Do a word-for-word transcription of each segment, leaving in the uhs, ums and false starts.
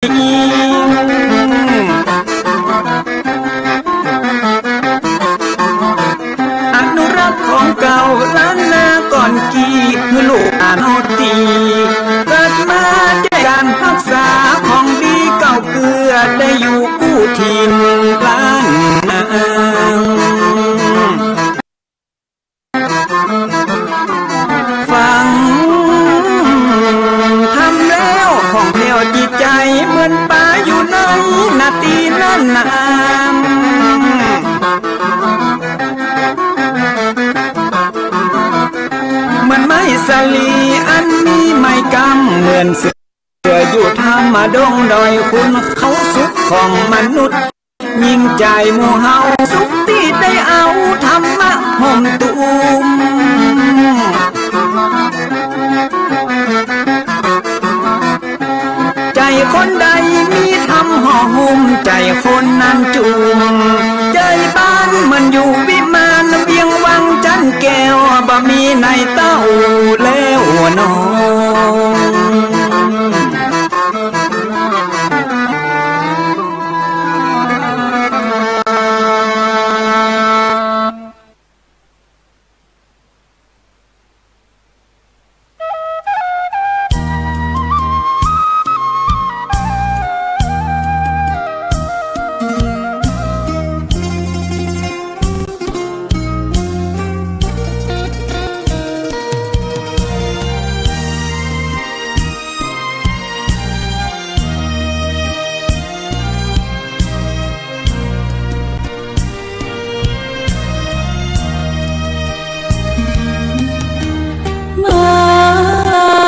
อนุรักษ์ของเก่าล้านนาก่อนกี้ หื้อลูกหลานเฮาตี้เกิดมา จะได้การฮักษาของดีเก่าเกื้อ ได้อยู่กู้ถิ่นล้านนา ฟังธรรมแล้วผ่องแผ้วจิตใจ๋ เหมือนป๋าอยู่ในนาตี้นั้นนา เหมือนไม้สาลีอันมีไม้กำ เหมือนเสือ เสืออยู่ถ้ำดงดอย ขุนเขาสุขของมนุษย์ ยิ่งใจ๋หมู่เฮาสุขตี้ได้เอาธรรมะห่มตุ้ม ใจ๋คนใดมีธรรมห่อหุ้ม ใจ๋คนนั้นจุ่ม ใจ๋บ้านเหมือนอยู่วิมาน เวียงวังจั๊นแก้ว บ่มีในเต้าแล้วน้อง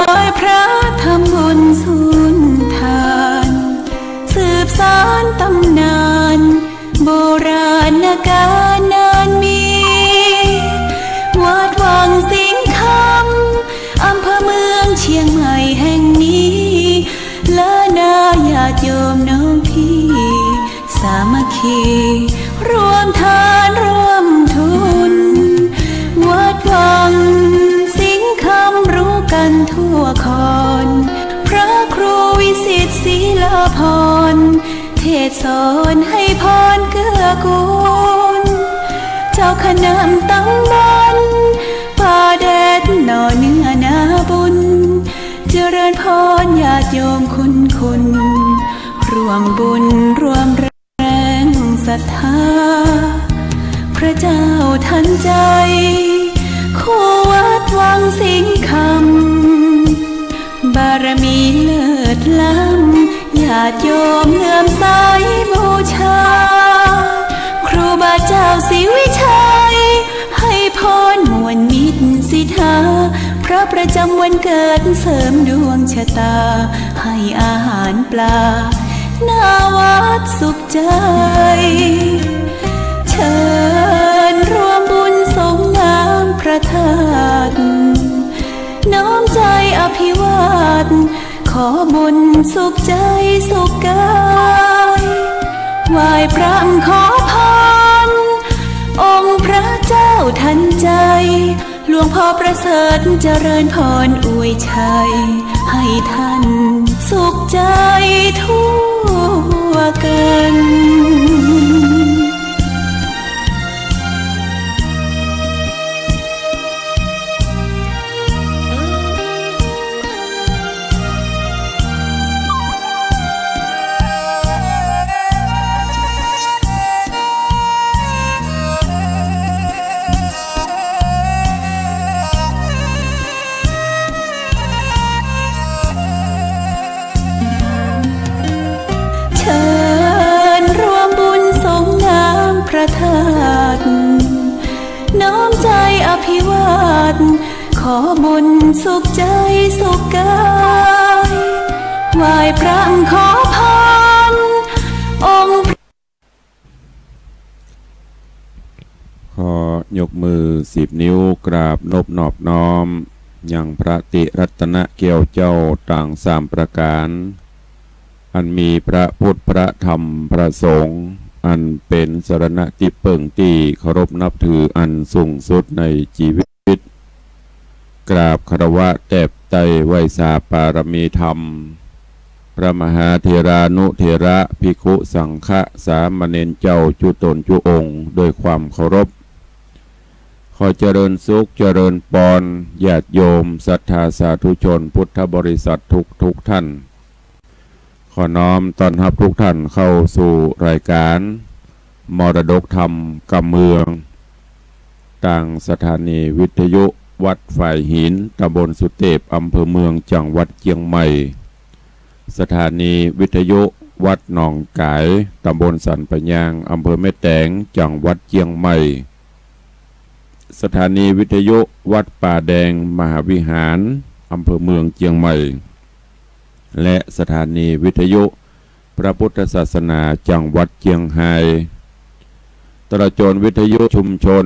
ไหว้พระทำบุญสุนทาน สืบสานต๋ำนาน โบราณกาลนานมี วัดวังสิงห์คำ อำเภอเมืองเชียงใหม่แห่งนี้ และนาญาติโยมน้องพี่ สามัคคี ร่วมทานร่วมทุน วัดวังสิงห์คำรู้กั๋นทั่วคอน พระครูวิสิทธิ์ศิลาภรณ์ เทศน์สอนให้พรเกื้อกูล เจ้าคณะตำบลป่าแดดหน่อเนื้อนาบุญ เจริญพรญาติโยมคุณคุณ ร่วมบุญร่วมแรงศรัทธา พระเจ้าทันใจ คู่วัดวังสิงห์คำ บารมีเลิศล้ำ ญาติโยมเลื่อมใสบูชา ครูบาเจ้าศรีวิชัย ให้พรมวลมิตรสิทธา พระประจำวันเกิดเสริมดวงชะตา ให้อาหารปลา หน้าวัดสุขใจ เชิญร่วมบุญสรงน้ำพระธาตุ น้อมใจอภิวาท ขอบุญสุขใจสุขกาย ไหว้พระขอพร องค์พระเจ้าทันใจ หลวงพ่อประเสริฐเจริญพรอวยชัย ให้ท่านสุขใจทั่วกัน เชิญร่วมบุญสรงน้ำพระธาตุ น้อมใจอภิวาท ขอบุญสุขใจสุขกาย ไหว้พระขอพร องค์ ขอยกมือสิบนิ้วกราบนบนอบน้อม ยังพระติรัตนแก้วเจ้าตังสามประก๋าน อันมีพระพุทธพระธรรมพระสงฆ์ อันเป๋นสรณะตี้เปิ้งตี้เคารพนับถืออันสูงสุดในจีวิต กราบคารวะแตบไต้ไหว้สาปารมีธรรม พ พระมหาเถรานุเถระ ภิกขุสังฆะ สามเณรเจ้าจุ๊ต๋นจุ๊องค์ ด้วยความเคารพ ขอเจริญสุขเจริญปอน ญาติโยมศรัทธาสาธุชนพุทธบริษัททุกๆ ท่าน ขอน้อมต้อนรับทุกท่านเข้าสู่รายการมรดกธรรมกำเมือง ตางสถานีวิทยุวัดฝายหิน ตำบลสุเตพ อำเภอเมือง จังหวัดเจียงใหม่ สถานีวิทยุวัดหนองก๋าย ตำบลสันป่ายยาง อำเภอแม่แตง จังหวัดเจียงใหม่ สถานีวิทยุวัดป่าแดงมหาวิหาร อำเภอเมือง เจียงใหม่ และสถานีวิทยุพระพุทธศาสนา จังหวัดเจียงฮาย ตลอดจ๋นวิทยุชุมชน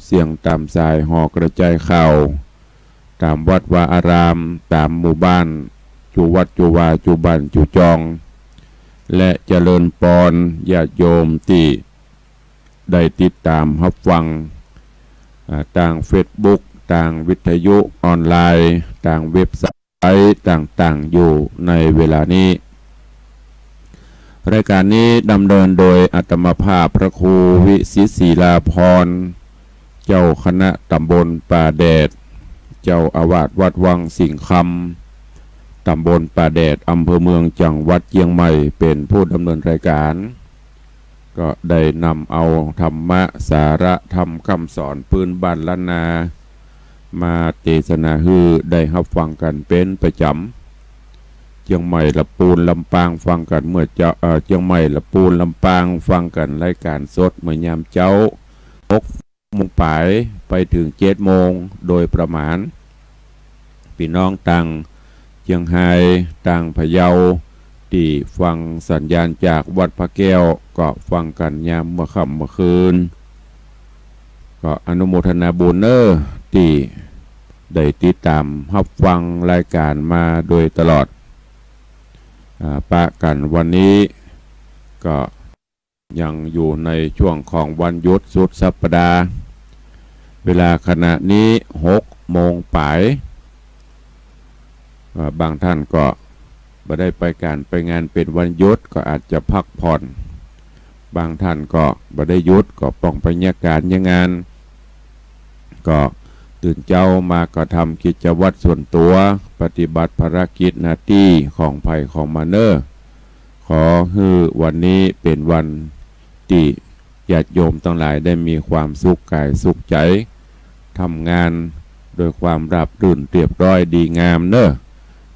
เสียงต๋ามสายหอกระจายข่าว ต๋ามวัดวาอาราม ต๋ามหมู่บ้าน จุวัดจุวา จุบ้านจุจอง และเจริญปอนญาติโยมตี้ได้ติดต๋ามฮับฟัง อ่า ตางเฟซบุ๊ก ตางวิทยุออนไลน์ ตางเว็บไซต์ต่างๆ อยู่ในเวลานี้ รายการนี้ดำเนินโดยอาตมาภาพพระครูวิสิตศิลาภรณ์ เจ้าคณะตำบลป่าแดด เจ้าอาวาสวัดวังสิงห์คำ ตำบลป่าแดด อำเภอเมือง จังหวัดเจียงใหม่ เป๋นผู้ดำเนินรายการ ก็ได้นำเอาธรรมะ สาระธรรมคำสอนปื๊นบ้านล้านนา มาเตสนาหื้อได้ฮับฟังกั๋นเป๋นประจ๋ำ เจียงใหม่ ละปูน ลำปาง ฟังกั๋นเมื่อเจ๊า เอ่อ เจียงใหม่ ละปูน ลำปาง ฟังกั๋นรายการสดเมื่อยามเจ๊า หกโมงป๋ายไปเถิงเจ็ดโมงโดยประมาณ ปี้น้องตางเจียงฮาย ตางพะเยา ตี้ฟังสัญญาณจากวัดพระแก้ว ก็ฟังกั๋นยามเมื่อค่ำเมื่อคืน ก็อนุโมทนาบุญเน้อ ตี้ได้ติดต๋ามฮับฟังรายการมาโดยตลอด อ่า ปะกั๋นวันนี้ก็ ยังอยู่ในช่วงของวันหยุดสุดสัปดาห์ เวลาขณะนี้หกโมงป๋าย เอ่อ บางท่านก็บ่ได้ไปก๋านไปงานเป๋นวันหยุดก็อาจจะพักผ่อน บางท่านก็บ่ได้หยุดก็ป้องไปเยียะก๋านเยียะงาน ก็ตื่นเจ๊ามาก็ทำกิจวัตรส่วนตั๋ว ปฏิบัติภารกิจหน้าตี้ของใผของมันเน้อ ขอหื้อวันนี้เป๋นวันตี้ญาติโยมตังหลายได้มีความสุขก๋ายสุขใจ๋ ทำงานโดยความราบรื่นเรียบร้อยดีงามเน้อ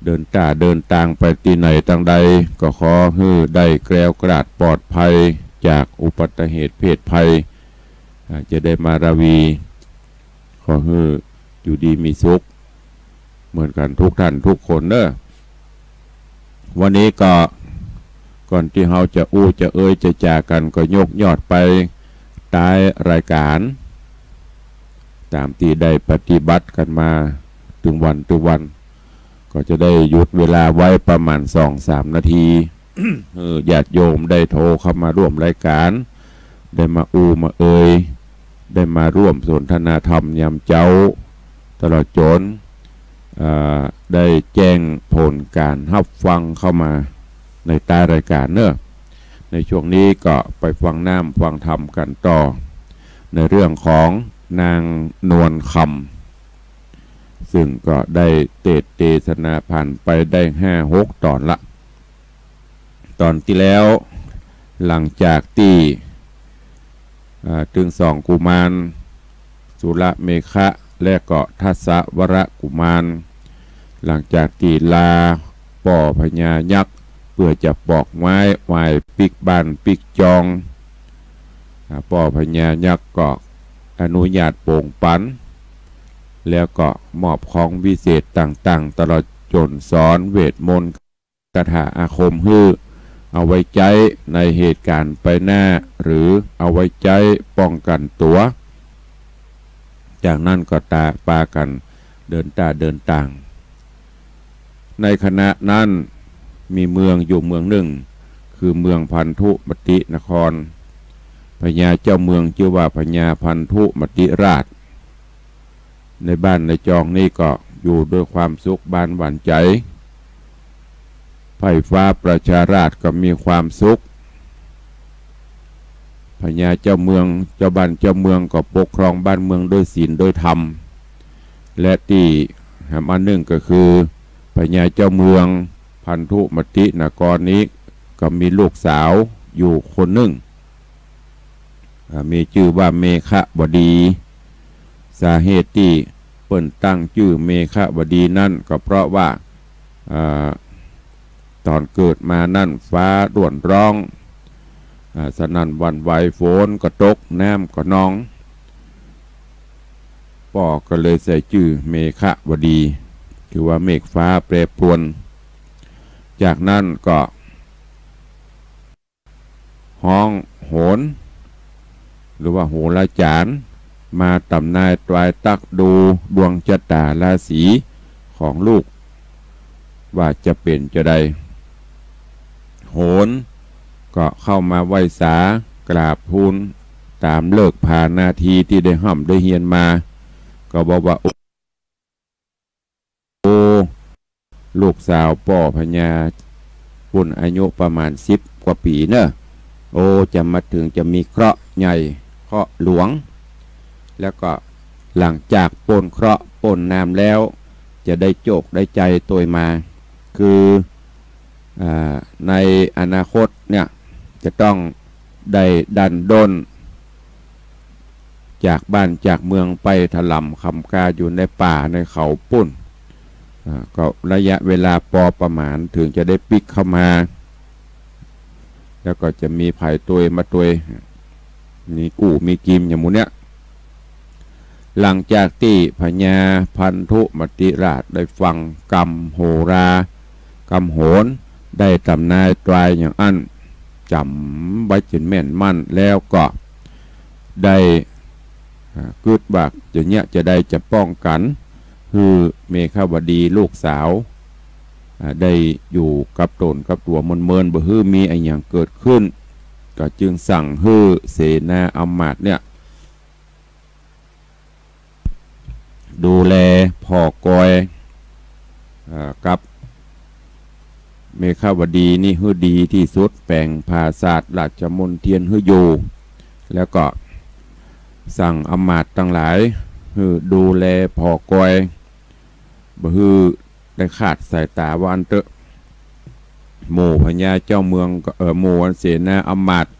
เดินต้าเดินตางไปตี้ไหนตางใด ก็ขอหื้อได้แคล้วคลาดปลอดภัยจากอุบัติเหตุเพศภัย อ่า จะได้มาราวี ขอหื้ออยู่ดีมีสุข เหมือนกั๋นทุกท่านทุกคนเน้อ วันนี้ก็ก่อนตี้เฮาจะอู้จะเอยจะจ๋ากั๋นก็ยกยอดไปต๊ายรายก๋าน ต๋ามตี้ได้ปฏิบัติกั๋นมาตึงวันตึงวัน ก็จะได้หยุดเวลาไว้ประมาณสองสามนาที หื้อญาติโยมได้โทรเข้ามาร่วมรายก๋าน ได้มาอู้มาเอย ได้มาร่วมสนทนาธรรมยามเจ๊า ตลอดจ๋น เอ่อ ได้แจ้งผลก๋านฮับฟังเข้ามาในต๊ายรายก๋านเน้อ ในช่วงนี้ก็ไปฟังน้ำฟังธรรมกั๋นต่อ ในเรื่องของนางนวลคำ ซึ่งก็ได้เตสน์เตสนาผ่านไปได้ห้าหกต๋อนละ ต๋อนตี้แล้ว หลังจากตี้ อ่า ตึงสองกุมาร สุรเมขะ และก็ทัสสวรกุมาร หลังจากตี้ลาป้อพญายักษ์เปื้อจะปอกไม้ไหว้ปิ๊กบ้านปิ๊กจอง อ่า ป้อพญายักษ์ก็อนุญาตโปร่งปัน แล้วก็มอบของวิเศษต่างๆ ตลอดจ๋นสอนเวทมนต์ คาถาอาคมหื้อ เอาไว้ใจ๊ในเหตุก๋ารณ์ไปหน้า หรือเอาไว้ใจ๊ป้องกั๋นตั๋ว จากนั้นก็ตา ปากั๋นเดินต้าเดินตาง ในขณะนั้นมีเมืองอยู่เมืองนึ่ง คือเมืองพันธุมตินคร พญาเจ้าเมืองจื้อว่าพญาพันธุมติราช ในบ้านในจองนี่ก็อยู่ด้วยความสุขบานหวานใจ๋ พ ป้ายฟ้าประชาราษฎร์ก็มีความสุข พญาเจ้าเมือง เจ้าบ้านเจ้าเมืองก็ปกครองบ้านเมืองด้วยศีลด้วยธรรม และตี้แหมอันนึ่งก็คือ พญาเจ้าเมืองพันธุมตินครนี้ก็มีลูกสาวอยู่คนนึ่ง อ่า มีจื้อว่าเมขวดี สาเหตุตี้เปิ้นตั้งจื้อเมขวดีนั้นก็เพราะว่า อ่า ต๋อนเกิดมานั้นฟ้าด้วนร้อง อ่า สนั่นหวั่นไหว ฝนก็ตก น้ำก็นอง ป้อก็เลยใส่จื้อเมขวดี คือว่าเมฆฟ้าแปรปรวน จากนั้นก็ ฮ้องโหร หรือว่าโหราจารย์ มาต๋ำนายตรายตักดูดวงจะต๋าราศีของลูก ว่าจะเป๋นจาใด โหรก็เข้ามาวาสากราบทูลต๋ามฤกษ์ผานาทีตี้ได้ฮ่ำได้เฮียนมา ก็บอกว่า โอ้ โอ้ ลูกสาวป้อพญาปุ้นอายุประมาณสิบกว่าปี๋เน่อ โอ้ จะมาเถิงจะมีเคราะห์ใหญ่เคราะห์หลวง แล้วก็หลังจากป๊นเคราะห์ป๊นน้ำแล้ว จะได้โจคได้ชัยตวยมา คือ อ่า ในอนาคตเนี่ยจะต้องได้ดันด้น จากบ้านจากเมืองไปถล่ำคำกาอยู่ในป่าในเขาปุ้น อ่า ก็ระยะเวลาปอประมาณเถิงจะได้ปิ๊กเข้ามา แล้วก็จะมีใผตวยมาตวย มีกู้มีกิมอย่างหมู่เนี้ย หลังจากตี้พญาพันธุมติราชได้ฟังกำโหรา กำโหร ได้ต๋ำนายตรายอย่างอั้น จ๋ำไว้จ๋นแม่นมั่น แล้วก็ได้ อ่า กึ๊ดว่าจะเยียะจาใดจะป้องกั๋น หื้อเมขวดีลูกสาว อ่า ได้อยู่กับต๋นกับตั๋วเมินๆ บ่หื้อมีอะหยังเกิดขึ้น ก็จึงสั่งหื้อเสนาอำมาตย์เนี่ย ดูแลผ่อกอย อ่า กับเมขวดีนี่หื้อดีตี้สุด แป๋งผาสาทราชมณเฑียรหื้ออยู่ แล้วก็สั่งอำมาตย์ตังหลายหื้อดูแลผ่อกอย บ่หื้อได้ขาดสายต๋าว่าอั้นเต๊อะ หมู่พญาเจ้าเมืองก็ เอ่อ หมู่อันเสนาอำมาตย์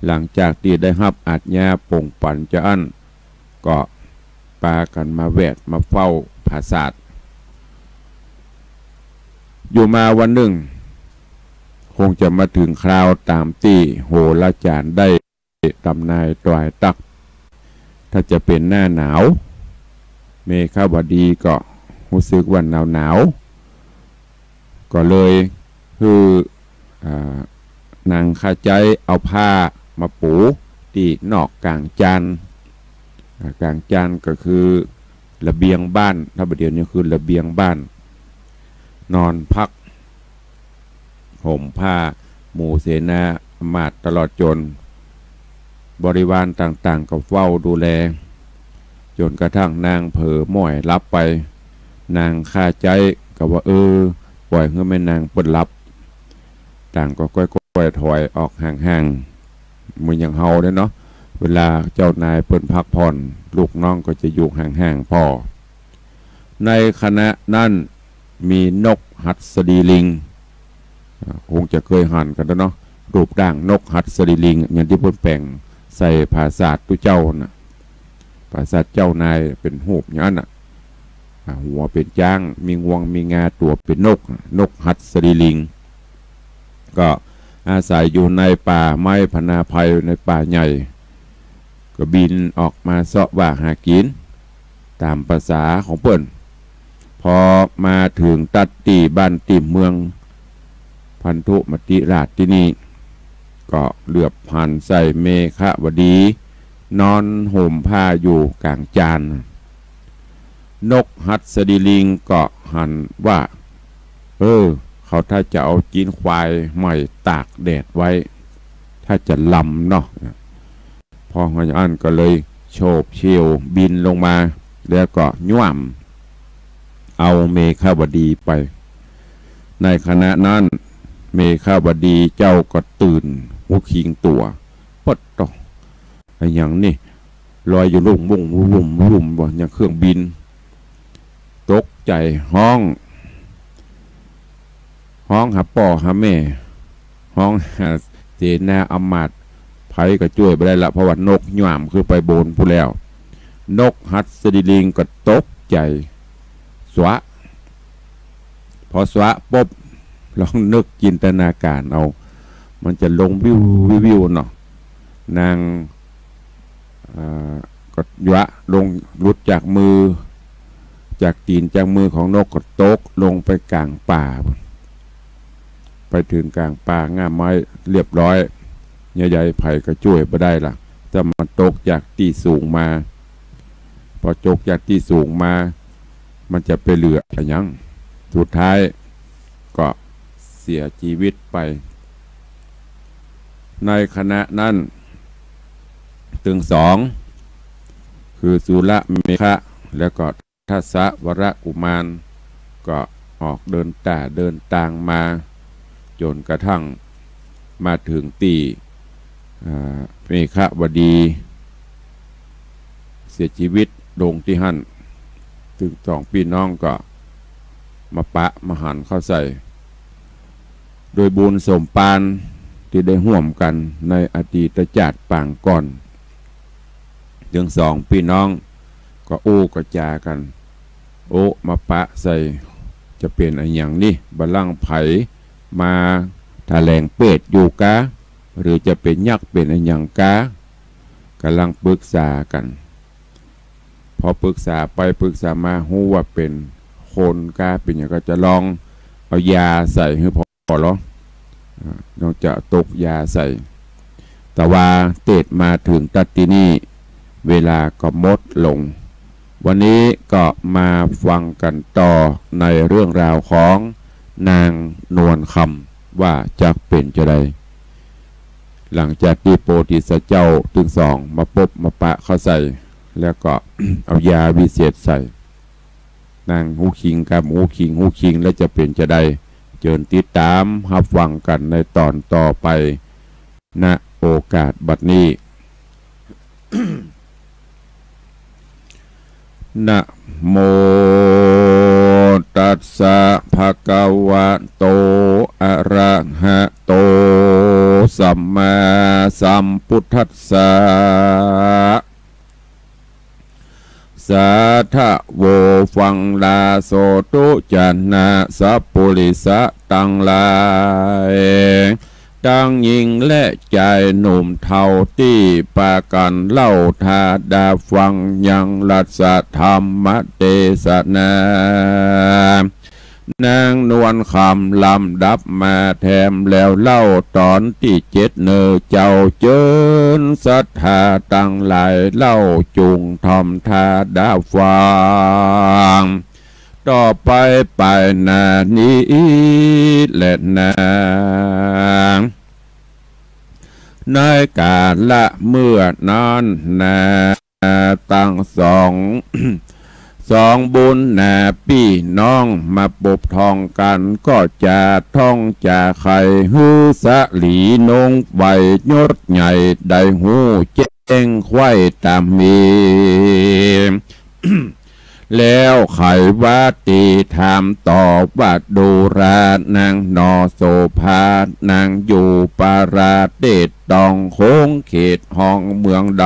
หลังจากตี้ได้ฮับอาจญาป่งปั๋นจาอั้น ก็ปากั๋นมาแวดมาเฝ้าผาสาท อยู่มาวันนึ่ง คงจะมาเถิงคราวต๋ามตี้โหราจารย์ได้ ต๋ำนายตรายตัก ถ้าจะเป๋นหน้าหนาว เมขวดีก็ฮู้สึกว่าหนาวๆ ก็เลยหื้อ อ่า นางข้าใจ๊เอาผ้ามาปูตี้นอกก๋างจาน อ่า ก๋างจานก็คือระเบียงบ้าน ถ้าบ่าเดี่ยวนี้คือระเบียงบ้าน นอนพัก ห่มผ้า หมู่เสนาอำมาตย์ตลอดจ๋นบริวารต่างๆ ก็เฝ้าดูแล จ๋นกระทั่งนางเผลอหม้อยหลับไป นางข้าใจ๊ก็ว่า เออ ป่อยหื้อแม่นางเปิ้นหลับ ต่างก็ก้อยๆ ถอยออกห่างๆ เหมือนอย่างเฮาเนี่ยเนาะ เวลาเจ้านายเปิ้นพักผ่อน ลูกน้องก็จะอยู่ห่างๆ ผ่อ ในขณะนั้นมีนกหัสดีลิง อ่า คงจะเกยหันกั๋นแล้วเนาะ รูปร่างนกหัสดีลิง อย่างตี้เปิ้นแป๋งใส่ผาสาทตุ๊เจ้าน่ะ ผาสาทเจ้านายเป๋นรูปอย่างนั้นน่ะ อ่า หัวเป๋นจ๊าง มีงวงมีงา ตั๋วเป๋นนก นกหัสดีลิง ก็อาศัยอยู่ในป่าไม้พนาไพร ในป่าใหญ่ ก็บินออกมาเซาะว่าหากิ๋นต๋ามประสาของเปิ้น พอมาเถิงตั๊ดตี้บ้านตี้เมืองพันธุมติราชตี้นี่ ก็เหลือบหันใส่เมขวดี นอนห่มผ้าอยู่ก๋างจาน นกหัสดีลิงก็หันว่า เออ เขาถ้าจะเอาจีนควายใหม่ตากแดดไว้ ถ้าจะลำเนาะ พอหันอั้นก็เลยโฉบเฉี่ยวบินลงมา แล้วก็ย้วมเอาเมขวดีไป ในขณะนั้น เมขวดีเจ้าก็ตื่น ฮู้คิงตั๋ว ปะโต อะหยังนี่ ลอยอยู่ลุ่มวุ้งวุ้มวุ้มว่าหยัง เครื่องบิน ตกใจ๋ฮ้อง ฮ้องหาป้อหาแม่ ฮ้องหาเสนาอำมาตย์ ใผก็จ้วยบ่ได้ละ เพราะว่านกหย่ามขึ้นไปบนพู้นแล้ว นกหัสดีลิงก็ตกใจ๋ สวะ พอสวะปุ๊บ ลองนึกจินตนาก๋ารเอา มันจะลงวิววิววิวเนาะ นาง อ่า ก็หยวะลง หลุดจากมือ จากตี๋นจากมือของนกก็ตกลงไปก๋างป่า ไปเถิงก๋างป่าง่าไม้เรียบร้อย เยียะใยใผก็จ้วยบ่ได้ละ ถ้ามันตกจากตี้สูงมา พอตกจากตี้สูงมา มันจะไปเหลืออะหยัง สุดท้ายก็เสียจีวิตไป ในขณะนั้น ตึงสอง คือสุรเมขะ แล้วก็ ทัสสะวรกุมาร ก็ออกเดินต๋าเดินตางมา จ๋นกระทั่งมาเถิงตี้ อ่า เมขวดี เสียจีวิตลงตี้หั้น ตึงสองปี้น้องก็มาปะมาหันเข้าใส่ โดยบุญสมปานตี้ได้ฮ่วมกั๋นในอดีตจาติปางก่อน ตึงสองปี้น้องก็อู้ก็จ๋ากั๋น โอ้ มาปะใส่ จะเป๋นอะหยังนี่ บ่าลังใผมาถะแหลงเปรตอยู่กา หรือจะเป๋นยักษ์เป๋นอะหยังกา ก่ำลังปึกษากั๋น พอปึกษาไปปึกษามา ฮู้ว่าเป๋นคนกา เป๋นหยังก็จะลองเอายาใส่หื้อผ่อ ผ่อลอ อ่า นอกจากตกยาใส่ แต่ว่าเตศน์มาเถิงตั๊ดตี้นี่ เวลาก็หมดลง วันนี้ก็มาฟังกั๋นต่อในเรื่องราวของนางนวลคำ ว่าจักเป๋นจาใด หลังจากตี้โพธิสัตว์เจ้าตึงสองมาปบมาปะเข้าใส่ แล้วก็ เอายาวิเศษใส่ นางฮู้คิงกับฮู้คิง ฮู้คิงแล้วจะเป๋นจาใด เจิญติดต๋ามฮับฟังกั๋นในต๋อนต่อไป ณ โอกาสบัดนี้ นะโม ตัสสะ ภะคะวะโต อะระหะโต สัมมาสัมพุทธัสสะ สาธะโว ฟังลาโสตุ จะนะสัปปุริสะตังหลาย ตังญิงและจายหนุ่มเฒ่าตี้ปากั๋นเล่าถาดาฟังยังรัสธรรมเตสนา นางนวลคำลำดับมาแถมแล้วเล่าต๋อนตี้เจ็ดเน่อเจ้า เจิญศรัทธาตังหลายเล่าจุ่งถ่อมถาดาฟัง ต่อไปไปหน้านี้แลนา ในกาละเมื่อนั้นนา ตังสอง สองบุญนาปี้น้องมาปบท่องกั๋น ก็จะท่องจะไขหื้อสะหลีนงไวยศใหญ่ ได้ฮู้แจ้งไขว่ต๋ามมี แล้วไขว่าตี้ถามต่อว่า ดูราหนอโสภา นางอยู่ปาราเตศต้องโขงเขตห้องเมืองใด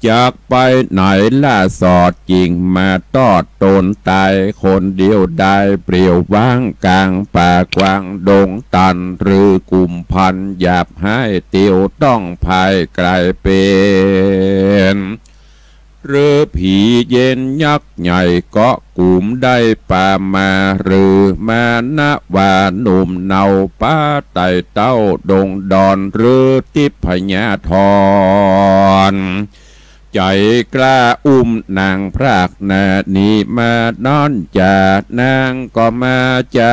จักไปไหนล่าสอดจิ่งมาตอดต๋นต๋ายคนเดียวดายเปลี่ยวว้างก๋างป่ากว้างดงตัน หรือกุมภัณฑ์หยาบฮ้ายเตียวต้องพายก๋ายเป๋น หรือผีเย็นยักษ์ใหญ่เกาะกุมได้ปามา หรือมานะว่าหนุ่มเนาปาไต่เต้าดงดอน หรือทิพยาธร ใจ๋กล้าอุ้มนางพรากหน้านี้มานั้นจา นางก็มาจะ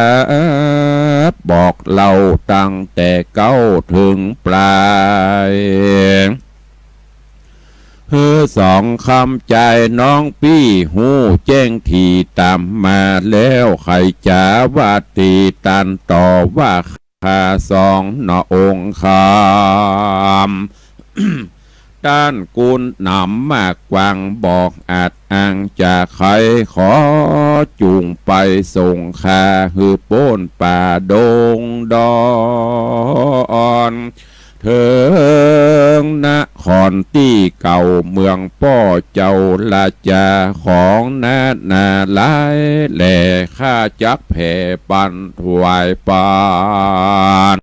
บอกเล่าตั้งแต่เก๊าเถิงปลาย หื้อสองคำจายน้องปี้ฮู้แจ้งถี่ต๋ามมาแล้ว ใค่จ๋าว่าติตันต่อว่าข้าสองหนอองค์คำ ต้านกุณหนำมากกว้างบอกอาจอ้างจาใค ขอจุ่งไปส่งข้าหื้อป๊นป่าดงดอน เถิงนครตี้เก่าเมืองป้อเจ้าราจาของนานาหลายแหล่ ข้าจักแผ่ปันถวายปัน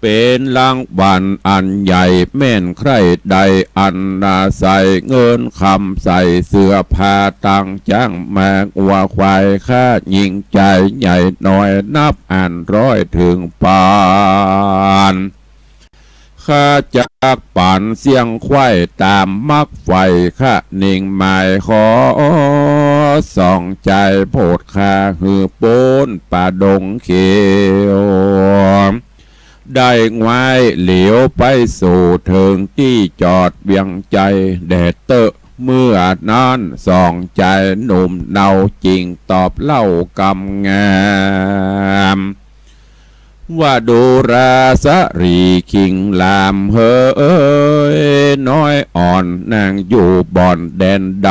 เป๋นรางวัลอันใหญ่แม่นใคร่ได้ อันนาใส่เงินคำใส่เสื้อผ้าต่างจ้างมางัวควาย ข้ายิ่งจ่ายใหญ่น้อยนับอันร้อยเถิงปัน ข้าจักปันเสี้ยงควายต๋ามมักใฝ่ ข้านิ่งหมายขอสองจายโผดข้าหื้อป๊นป่าดงเขียว ได้งวายเหลียวไปสู่เถิงตี้จอดเวียงใจ๋แด่เต๊อะ เมื่อนั้นสองจายหนุ่มเนาจึ่งตอบเล่ากำงาม ว่าดูราสะหลีขิงหลามเหย น้อยอ่อนนางอยู่บ่อนแดนใด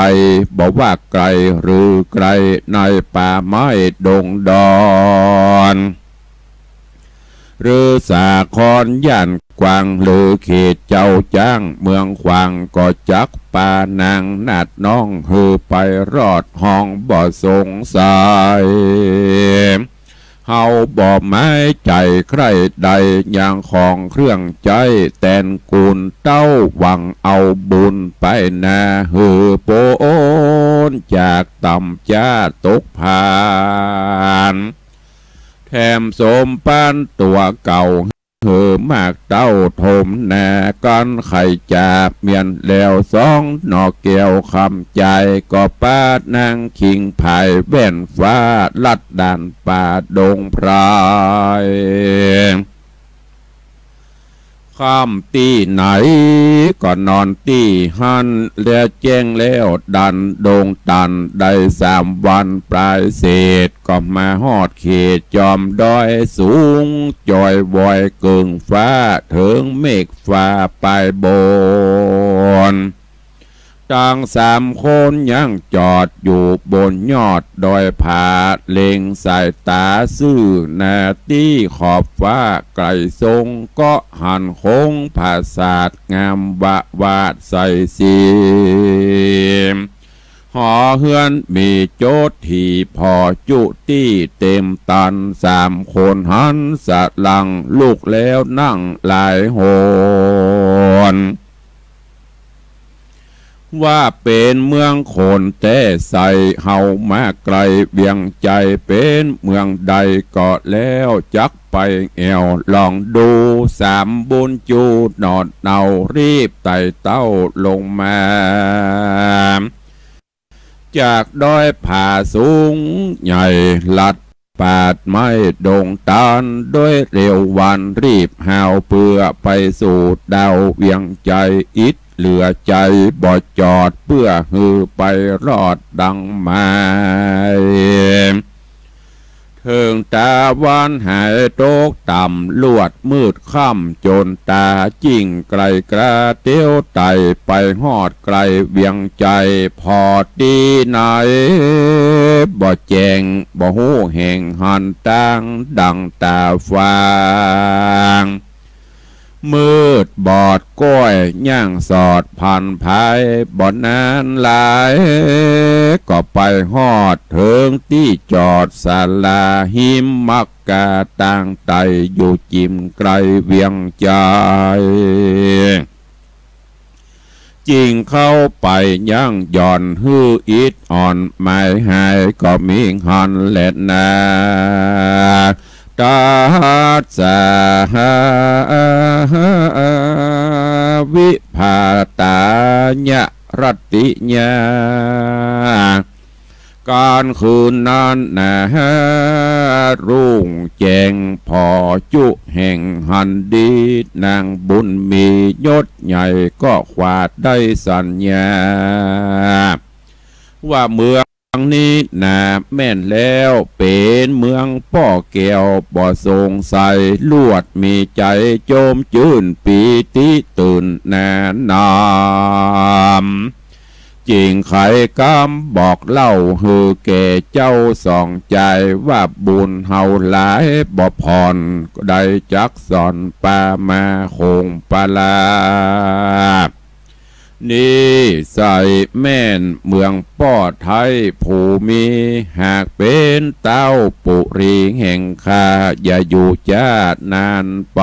บ่ว่าไก๋หรือใก้ในป่าไม้ดงดอน หรือสาครย่านกว้างหรือเขตเจ้าจ้างเมืองขวาง ก็จักปานางนาฏน้องหื้อไปรอดห้องบ่สงสัย เฮาบ่หมายใจ๋ใคร่ใดยังของเครื่องใจ๊แตนกูลเต้า หวังเอาบุญไปหน้าหื้อป๊นจากต่ำจ๊าตกผาน แถมสมปันตั๋วเก่าหื้อมากเต้าถมนา กั๋นใค่จ๋าเมียนแล้วสองหนอแก้วคำจาย ก็ปานางคิงผายแว่นฟ้าลัดด่านป่าดงไพร ค่ำตี้ไหนก็นอนตี้หั้น และแจ้งแล้วด่านดงตันได้สามวันปลายเศษ ก็มาฮอดเขตจอมดอยสูง จอยวอยเกิ่งฟ้าเถิงเมฆฟ้าปลายบน ตังสามคนยังจอดอยู่บนยอดดอยผา เล็งสายต๋าซื่อหน้าตี้ขอบฟ้าไก๋ทรง ก็หันโค้งผาสาทงามวะวาดใสสี หอเฮือนมีโจ๊ดถี่ผ่อจุตี้เต๋มตัน สามคนหันสะหลังลุกแล้วนั่งหลายหน ว่าเป๋นเมืองคนแต๊ใส เฮามาไก๋เวียงใจ๋ เป๋นเมืองใดก็แล้ว จักไปแอ่วลองดู สามบุญจูหนอดเนารีบไต่เต้าลงมา จากดอยผาสูงใหญ่ลัด ปาดไม้ดงตัน โดยเร็ววันรีบฮาว เปื้อไปสู่ดาวเวียงใจ๋ อิดเหลือใจ๋บ่จอด เปื้อหื้อไปรอดดังหมาย เถิงตาวันหายตกต่ำ ลวดมืดค่ำจ๋นต๋า จิ่งไก๋กล้าเตียวไต่ ไปฮอดไก๋เวียงใจ๋ ผ่อตี้ไหนบ่แจ้ง บ่ฮู้แห่งหันตางดังต๋าฟาง มืดบอดก้อยย่างสอดผันผาย บ่นานหลาย ก็ไปฮอดเถิงตี้จอดศาลา ฮิมมักกาตางไต่ อยู่จิ่มไก๋เวียงใจ๋ จิ่งเข้าไปยังหย่อน หื้ออิดอ่อนหมายหาย ก็มีหันแลนา ตัสสะ วิภัตตายะ รัตติยา ก๋านคืนนั้นนา รุ่งแจ้งผ่อจุแห่งหันดี นางบุญมียศใหญ่ก็ขวาดได้สัญญา ว่าเมืองนี้นาแม่นแล้ว เป๋นเมืองป้อแก้วบ่สงสัย ลวดมีใจ๋โจมจื้นปีติตื่นหน้านำ จึงไขกำบอกเล่าหื้อแก่เจ้าสองจาย ว่าบุญเฮาหลายบ่ผ่อน ได้จักสอนปามาคงปลา นิสัยแม่นเมืองป้อไทยผู้มี หากเป๋นเต้าปุรีแห่งข้า อย่าอยู่จ้านานไป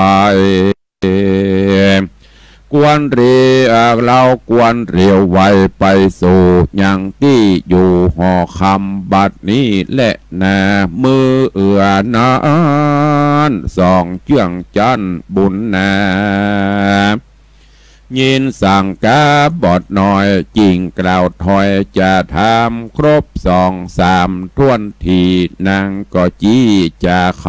ควรเรียกเฮากวนเร็วไวไปสู่ยังตี้อยู่หอคำบัดนี้แลนา มื้อเอื้อนั้นสองเจื้องจั้นบุญนา ยินสั่งก๋าบอดน้อย จึงกล่าวถ้อยจะถามครบสองสามถ้วนที นางก็จี้จะไข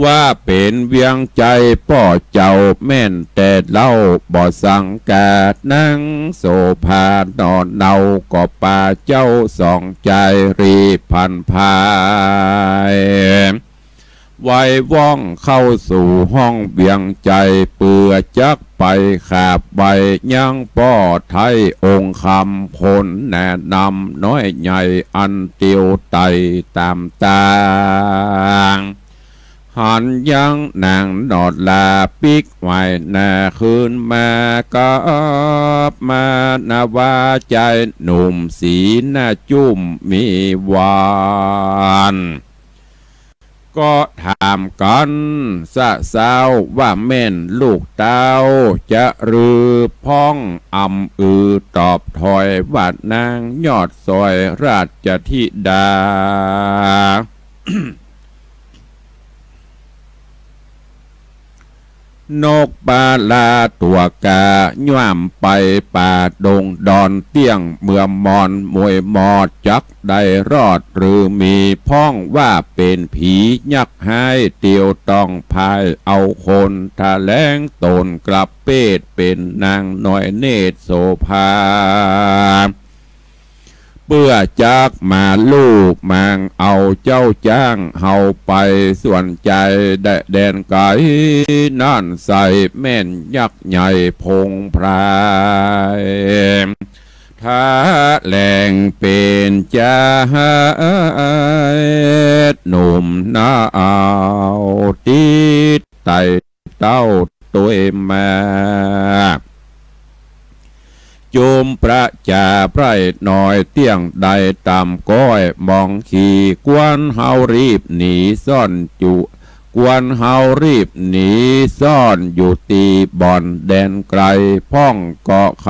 ว่าเป๋นเวียงใจ๋ป้อเจ้าแม่นแต่เล่า บ่สังกาดนางโสภาหนอเนา ก็ปาเจ้าสองจายรีบผันผาย ไวว่องเข้าสู่ห้องเวียงใจ๋ เปื้อจักไปขาบไหว้ยังป้อไทยองค์คำ คนหน้านำน้อยใหญ่อันเตียวไต่ต๋ามตาง หันยังนางหนอดลาปิ๊กไหว้หน้าคืนมา กับมานาวาจายหนุ่มสีหน้าจุ้มมีหวาน ก็ถามกั๋นสะเซ้าว่าแม่นลูกเต้าจะหรือพ่อง อำอือตอบถ้อยว่านางยอดซอยราชธิดา นกปาลาตั๋วกาย่อมไปป่าดงดอน เตี้ยงเมือมอนมวยมอด จักได้รอดหรือมี พ่องว่าเป๋นผียักษ์ฮ้าย เตียวต้องพายเอาคน ถะแหลงต๋นกลับเพศ เป๋นนางน้อยเนตรโสภา เปื้อจักมาลู่มางเอาเจ้าจ้างเฮาไป ส่วนจายแดนไก๋นั้นใส่แม่นยักษ์ใหญ่พงไพร ถะแหลงเป๋นจายหนุ่มหน้าเอาติดไต่ เต้าตวยมา จุมประจาไพร่น้อยเตี้ยงได้ต๋ามก้อยมองขี่ กวนเฮารีบหนีซ่อนจุ กวนเฮารีบหนีซ่อนอยู่ตี้บ่อนแดนไก๋ พ่องก็ไข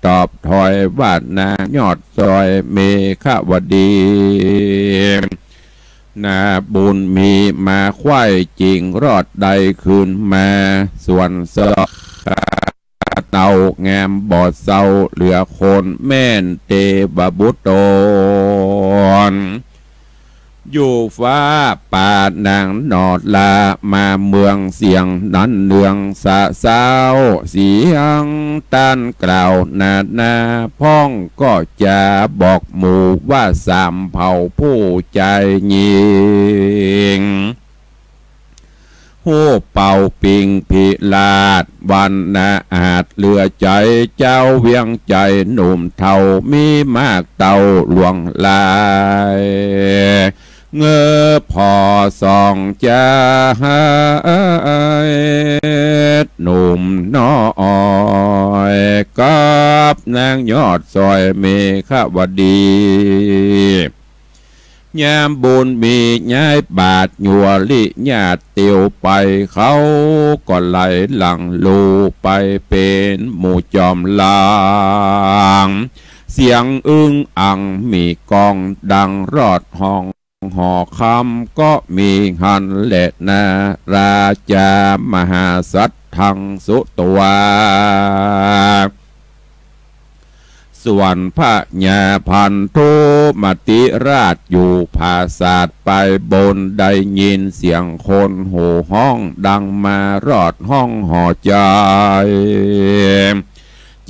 ตอบถ้อยว่านางยอดซอยเมขวดี นาบุญมีมาไขว้จึงรอดได้คืนมา ส่วนสองข้าเต้างามบ่เศร้าเหลือคน แม่นเตวบุตรต๋น อยู่ฟ้าป่านางหนอดลา มาเมืองเสียงนั้นเนืองสะเซ้า เสียงต้านกล่าวนานา พ่องก็จะบอกหมู่ว่าสามเผ่าผู้จายญิง ฮู้เป่าปิงพิราช วันนาอาจเหลือใจ๋ เจ้าเวียงใจ๋หนุ่มเฒ่า มีมากเต้าหลวงหลาย เงอผ่อสองจายหนุ่มน้อย กับนางยอดซอยเมขวดี ยามบุญมีย้ายบาทยัวริญาติเตียวไป เขาก็ไหลหลังลู่ไปเป๋นหมู่จอมหลาง เสียงอึ้งอังมีก้องดังรอดห้องหอคำ ก็มีหั้นแลนา ราจามหาสัตว์ทังสุตวา ส่วนพญาพันธุมติราชอยู่ผาสาทไปบน ได้ยินเสียงคนโห่ฮ้องดังมารอดห้องหอใจ๋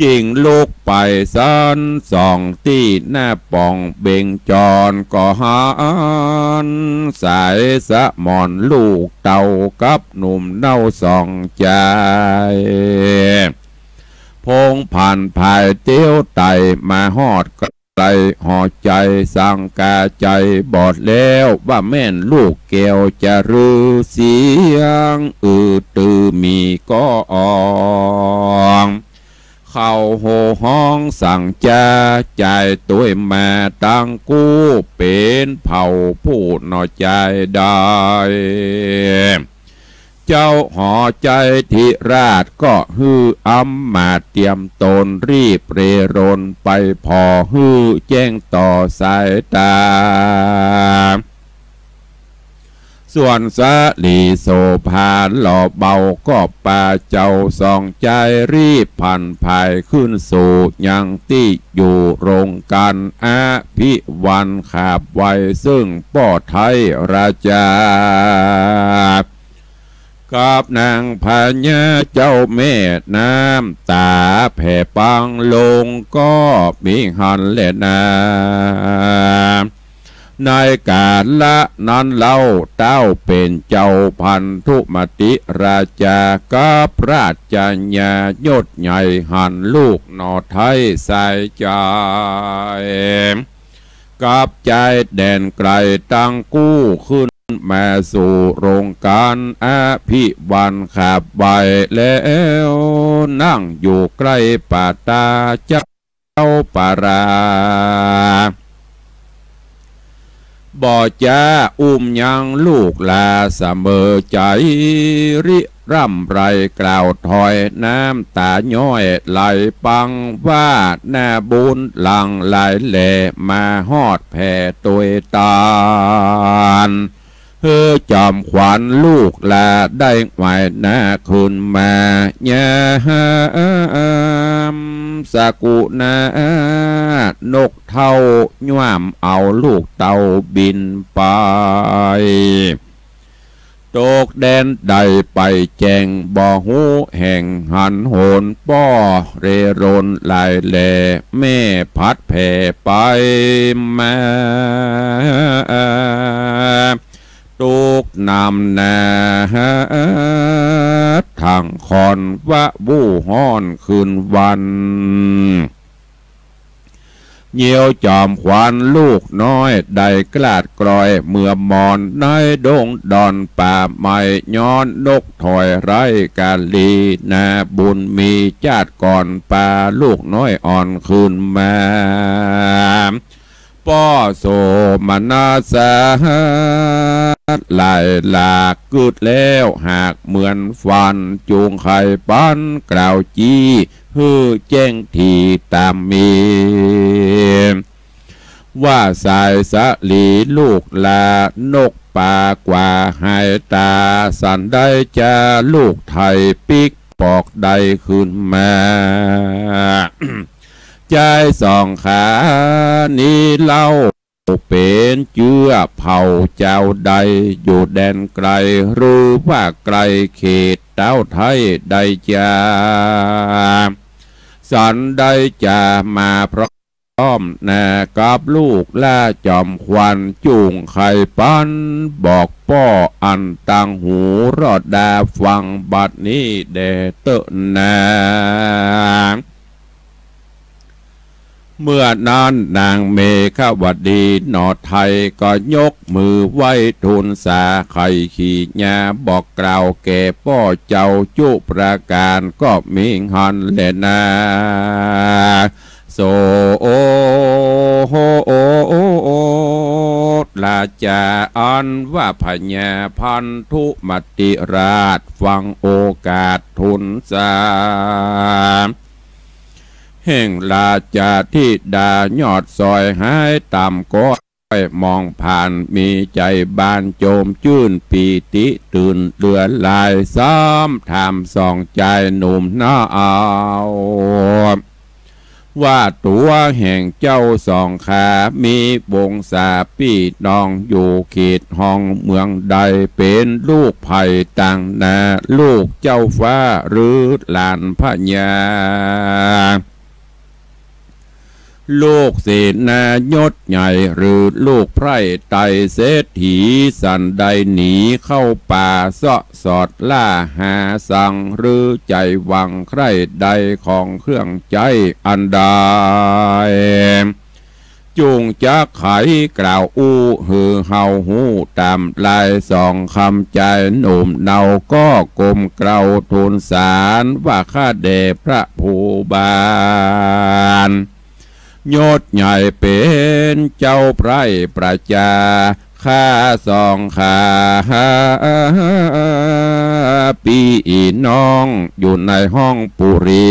จึงลุกไปสันส่องตี้หน้าป่องเบญจร ก็หันสายสมรลูกเต้ากับหนุ่มเน่าสองใจ๋ พงผ่านผายเตี้ยวไต่มาฮอดไกลหอใจ๋ สังกาใจ๋บอดแล้วว่าแม่นลูกแก้วจะรือเสียง อือ ตือมีก็ออง เขาโห่ฮ้องสั่งจาใจ๋ตวยมาตังกู้ เป๋นเผ่าผู้หนอใจ๋ได้ เจ้าหอใจ๋ธิราชก็หื้ออำมาตย์เตรียมตนรีบเรรนไปผ่อหื้อแจ้งต่อสายต๋า ส่วนสลีโสภาหล่อเบาก็ปาเจ้าสองใจ๋รีบผ่านผายขึ้นสู่ยังตี้อยู่โรงก๋านอภิวันขาบไว เซิ่งป้อไทยราชา กับนางพญาเจ้าแม่น้ำต๋าแผ่ปังลงก็มีหั้นแลนา ในกาละนั้นเล่า เต้าเป๋นเจ้าพันธุมติราชากับราชญายศใหญ่หันลูกหนอไทยสายใจ๋ กับใจ๋แดนไก๋ตังกู้ขึ้นมาสู่โรงก๋านอภิวันขาบไว แล้วนั่งอยู่ใก้ป่าต๋าเจ้าปารา บ่จ๋าอุ้มยังลูกหลาเสมอใจ๋ ริร่ำไรกล่าวถอยน้ำต๋าย้อยไหลปังว่า หน้าบุญหลั่งไหลแหล่มาฮอดแผ่ตวยตาน หื้อจอมขวัญลูกหลาได้ไหว้หน้าขึ้นมา ยามสกุณา นกเฒ่าย่อมเอาลูกเต้าบินไป ตกแดนใดไปแจ้งบ่ฮู้แห่งหันหน ป้อเรรนไหลแหล่แม่พัดแผ่ไปมา ตกน้ำหนาทั้งค่อนว่าบู้ฮ้อนคืนวัน เยียวจอมขวัญลูกน้อยได้กลาดกลอยเมือมอนในดงดอนป่าไม้ ย้อนนกถอยไร้กาลี นาบุญมีจาติก่อนปาลูกน้อยอ่อนคืนมา ป้อโสมนัสสะหลายหลากกึดแล้วหากเหมือนฟัน จุงใค่ปันกล่าวจี้หื้อแจ้งถี่ต๋ามมี ว่าสายสลีลูกหลานกป่ากว่าหายต๋า สันได้จาลูกไทยปิ๊กปอกได้คืนมา จายสองขานี้เล่า เป๋นเจื้อเผ่าเจ้าใดอยู่แดนไก๋ หรือว่าไก๋เขตเต้าไทยได้จา สันได้จามาพร้อมหน้ากับลูกหล้าจอมขวัญ จุงใค่ปันบอกป้ออันตังหูรอดดาฟังบัดนี้แด่เต๊อะนา เมื่อนั้นนางเมขวดีหนอไทยก็ยกมือไหว้ทูลสาไขขี่ญาบอกกล่าวแก่ป้อเจ้าจุประก๋านก็มีหั้นแลนา โส ราจาอันว่าพญาพันธุมติราชฟังโอกาสทูลสา แห่งราชธิดายอดซอยหายต่ำก้อยมองผ่านมีใจ๋บานโจมจื้นปีติตื่นเลือหลาย ซ้ำถามสองจายหนุ่มหน้าเอา ว่าตั๋วแห่งเจ้าสองขา มีวงศาปี้น้องอยู่เขตห้องเมืองใด เป๋นลูกใผต่างนา ลูกเจ้าฟ้าหรือหลานพญา ลูกเสนายศใหญ่หรือลูกไพร่ไตรเศรษฐี สันใดหนีเข้าป่าเซาะสอดล่าหาสัง หรือใจ๋หวังใคร่ใดของเครื่องใจ๊อันใด จุ่งจักไขกล่าวอู้หื้อเฮาฮู้ต๋ามลายสองคำ จายหนุ่มเนาก็ก้มเกล้าทูลสาร ว่าข้าแด่พระผู้บาน ยศใหญ่เป๋นเจ้าไพร่ประจา ข้าสองขาปี้น้องอยู่ในห้องปุรี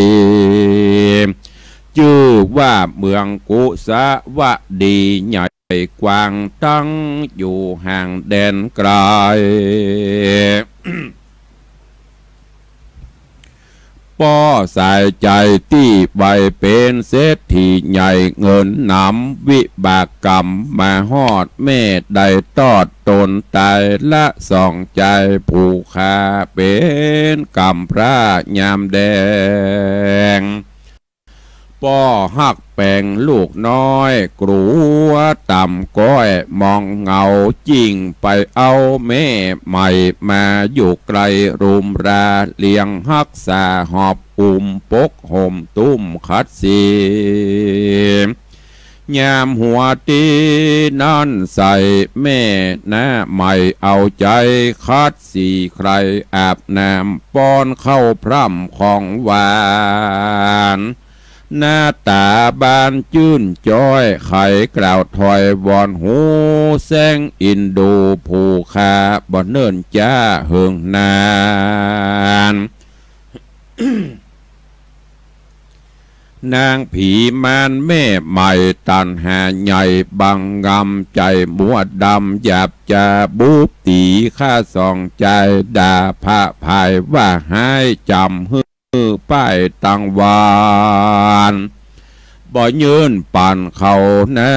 จื้อว่าเมืองกุสวดี ใหญ่กว้างตั้งอยู่ห่างแดนไกล ป้อสายใจ๋ตี้ใฝ่เป๋นเศรษฐีใหญ่เงินหนำ วิบากกรรมมาฮอดแม่ได้ตอดต๋นต๋ายละสองจาย ผู้ข้าเป๋นกำพร้ายามแดง ป้อฮักแป๋งลูกน้อย กลัวต่ำก้อยมองเหงา จึ่งไปเอาแม่ใหม่มาอยู่ใก้ รุมราเลี้ยงฮักษาหอบอุ้มปกห่มตุ้มขัดสี ยามหัวตี้นั้นใส่แม่หน้าใหม่เอาใจ๋ ขัดสีใคร่อาบน้ำป้อนข้าวพร่ำของหวาน หน้าต๋าบานจื้นจ้อย ไขกล่าวถอยวอนฮูแสงอินดู ผู้ข้าบ่เนิ่นจ๊าเหิงนาน นางผีมารแม่ใหม่ตัณหาใหญ่บังงำ ใจ๋มัวดำหยาบจ๊าบุบตี๋ข้าสองจาย ด่าผะผายว่าฮ้ายจ๋ำหื้อ หื้อป้ายตังวาน บ่ยื่นปั๋นข้าวน้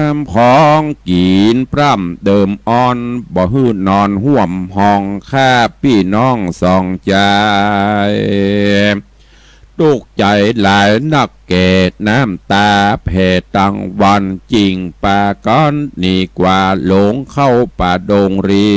ำของกิ๋นปร่ำเติมอ่อน บ่หื้อนอนฮ่วมห้องข้าปี้น้องสองจาย ตุ๊กข์ใจ๋หลายนักแก่ น้ำต๋าแผ่ตังวัน จึ่งปากั๋นหนีกว่าหลงเข้าป่าดงรี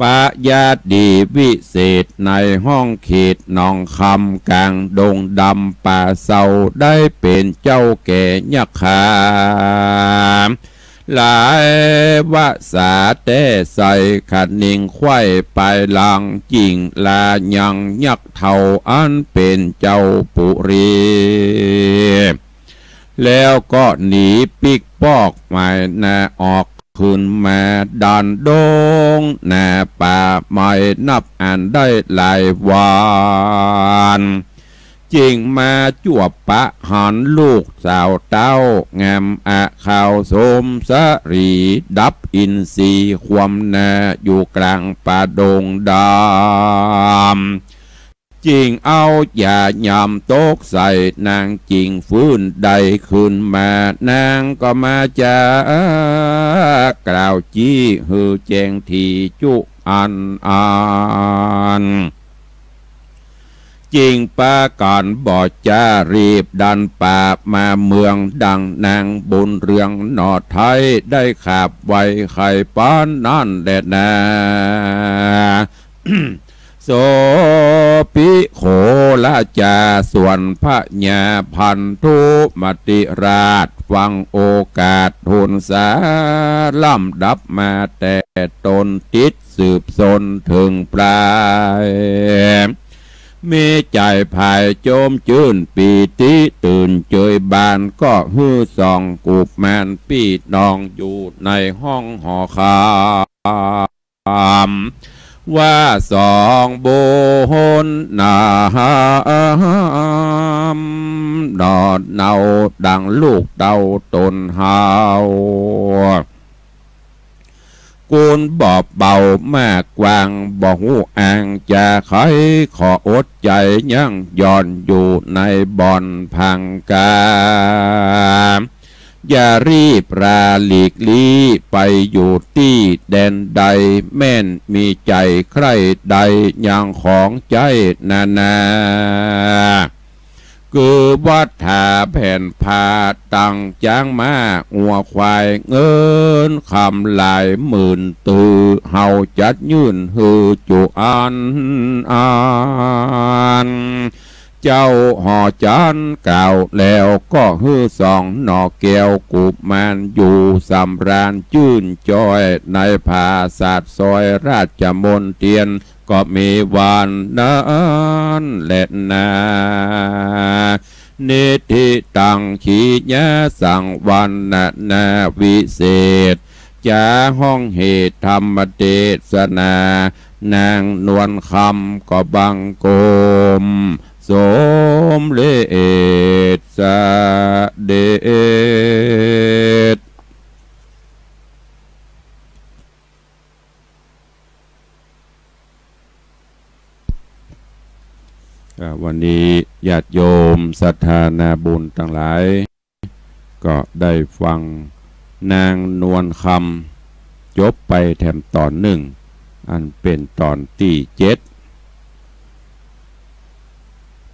ปะญาติวิเศษในห้องเขตหนองคำ ก๋างดงดำป่าเซา ได้เป๋นเจ้าแก่ยักขา หลายวาสาแต๊ใส่ ขะนิงไขว้ปายหลัง จึ่งลายังยักษ์เฒ่าอันเป๋นเจ้าปุรี แล้วก็หนีปิ๊กปอกหมายหน้าออก คืนมาดันดงหน้าป่า ไม่นับอันได้หลายวัน จึ่งมาจวบปะหันลูกสาวเต้า งามอะขาวสมสรี ดับอินทรีย์ความหน้า อยู่กลางป่าดงดำ จึ่งเอายายำตกใส่นาง จึ่งฟื้นได้คืนมา นางก็มาจากล่าวจี้ หื้อแจ้งถี่จุอันอัน จึ่งปากั๋นบ่จ๊า รีบดันป่ามาเมือง ดังนางบุญเรืองหน่อไท้ ได้ขาบไหว้ไขปานนั้นแลนา โสภิโขลจา ส่วนพญาพันธุมติราช ฟังโอกาสทูลสา ลำดับมาแต่ต้น ติดสืบสนเถิงปลาย มีใจ๋ผายจมจื้นปีติ ตื่นเจยบาน ก็หื้อสองกุมารปี้น้อง อยู่ในห้องหอคำ ว่าสองบุญนำ หน่อเนาดังลูกเต้าต๋นเฮา กู๋นบ่เบามากกว้าง บ่ฮู้อ้างจ๋าใค ขออดใจ๋ยั้งหย่อนอยู่ในบ่อนพังกา อย่ารีบราหลีกลี้ไปอยู่ตี้แดนใด แม่นมีใจ๋ใคร่ใดยังของใจ๊นานา คือวัตถาแผ่นผ้า ตังจ๊างม้างัวควาย เงินคำหลายหมื่นตื้อ เฮาจักยื่นหื้อจุอันอัน เจ้าหอจันทร์กล่าวแล้วก็หื้อสองหน่อแก้วกุมาร อยู่สำราญจื้นจ้อย ในผาสาทซอยราชมนเตียร ก็มีวันนั้นแลนา นิทธิตัง ขีญาสัง วรรณนาวิเศษ จ๋าฮ้องเหตุธรรมเตสนา นางนวลคำก็บังคมสมเร็จเสด็จ อ่า วันนี้ญาติโยมศรัทธานาบุญตังหลาย ก็ได้ฟังนางนวลคำจบไปแถมต๋อนนึ่ง อันเป๋นต๋อนตี้เจ็ด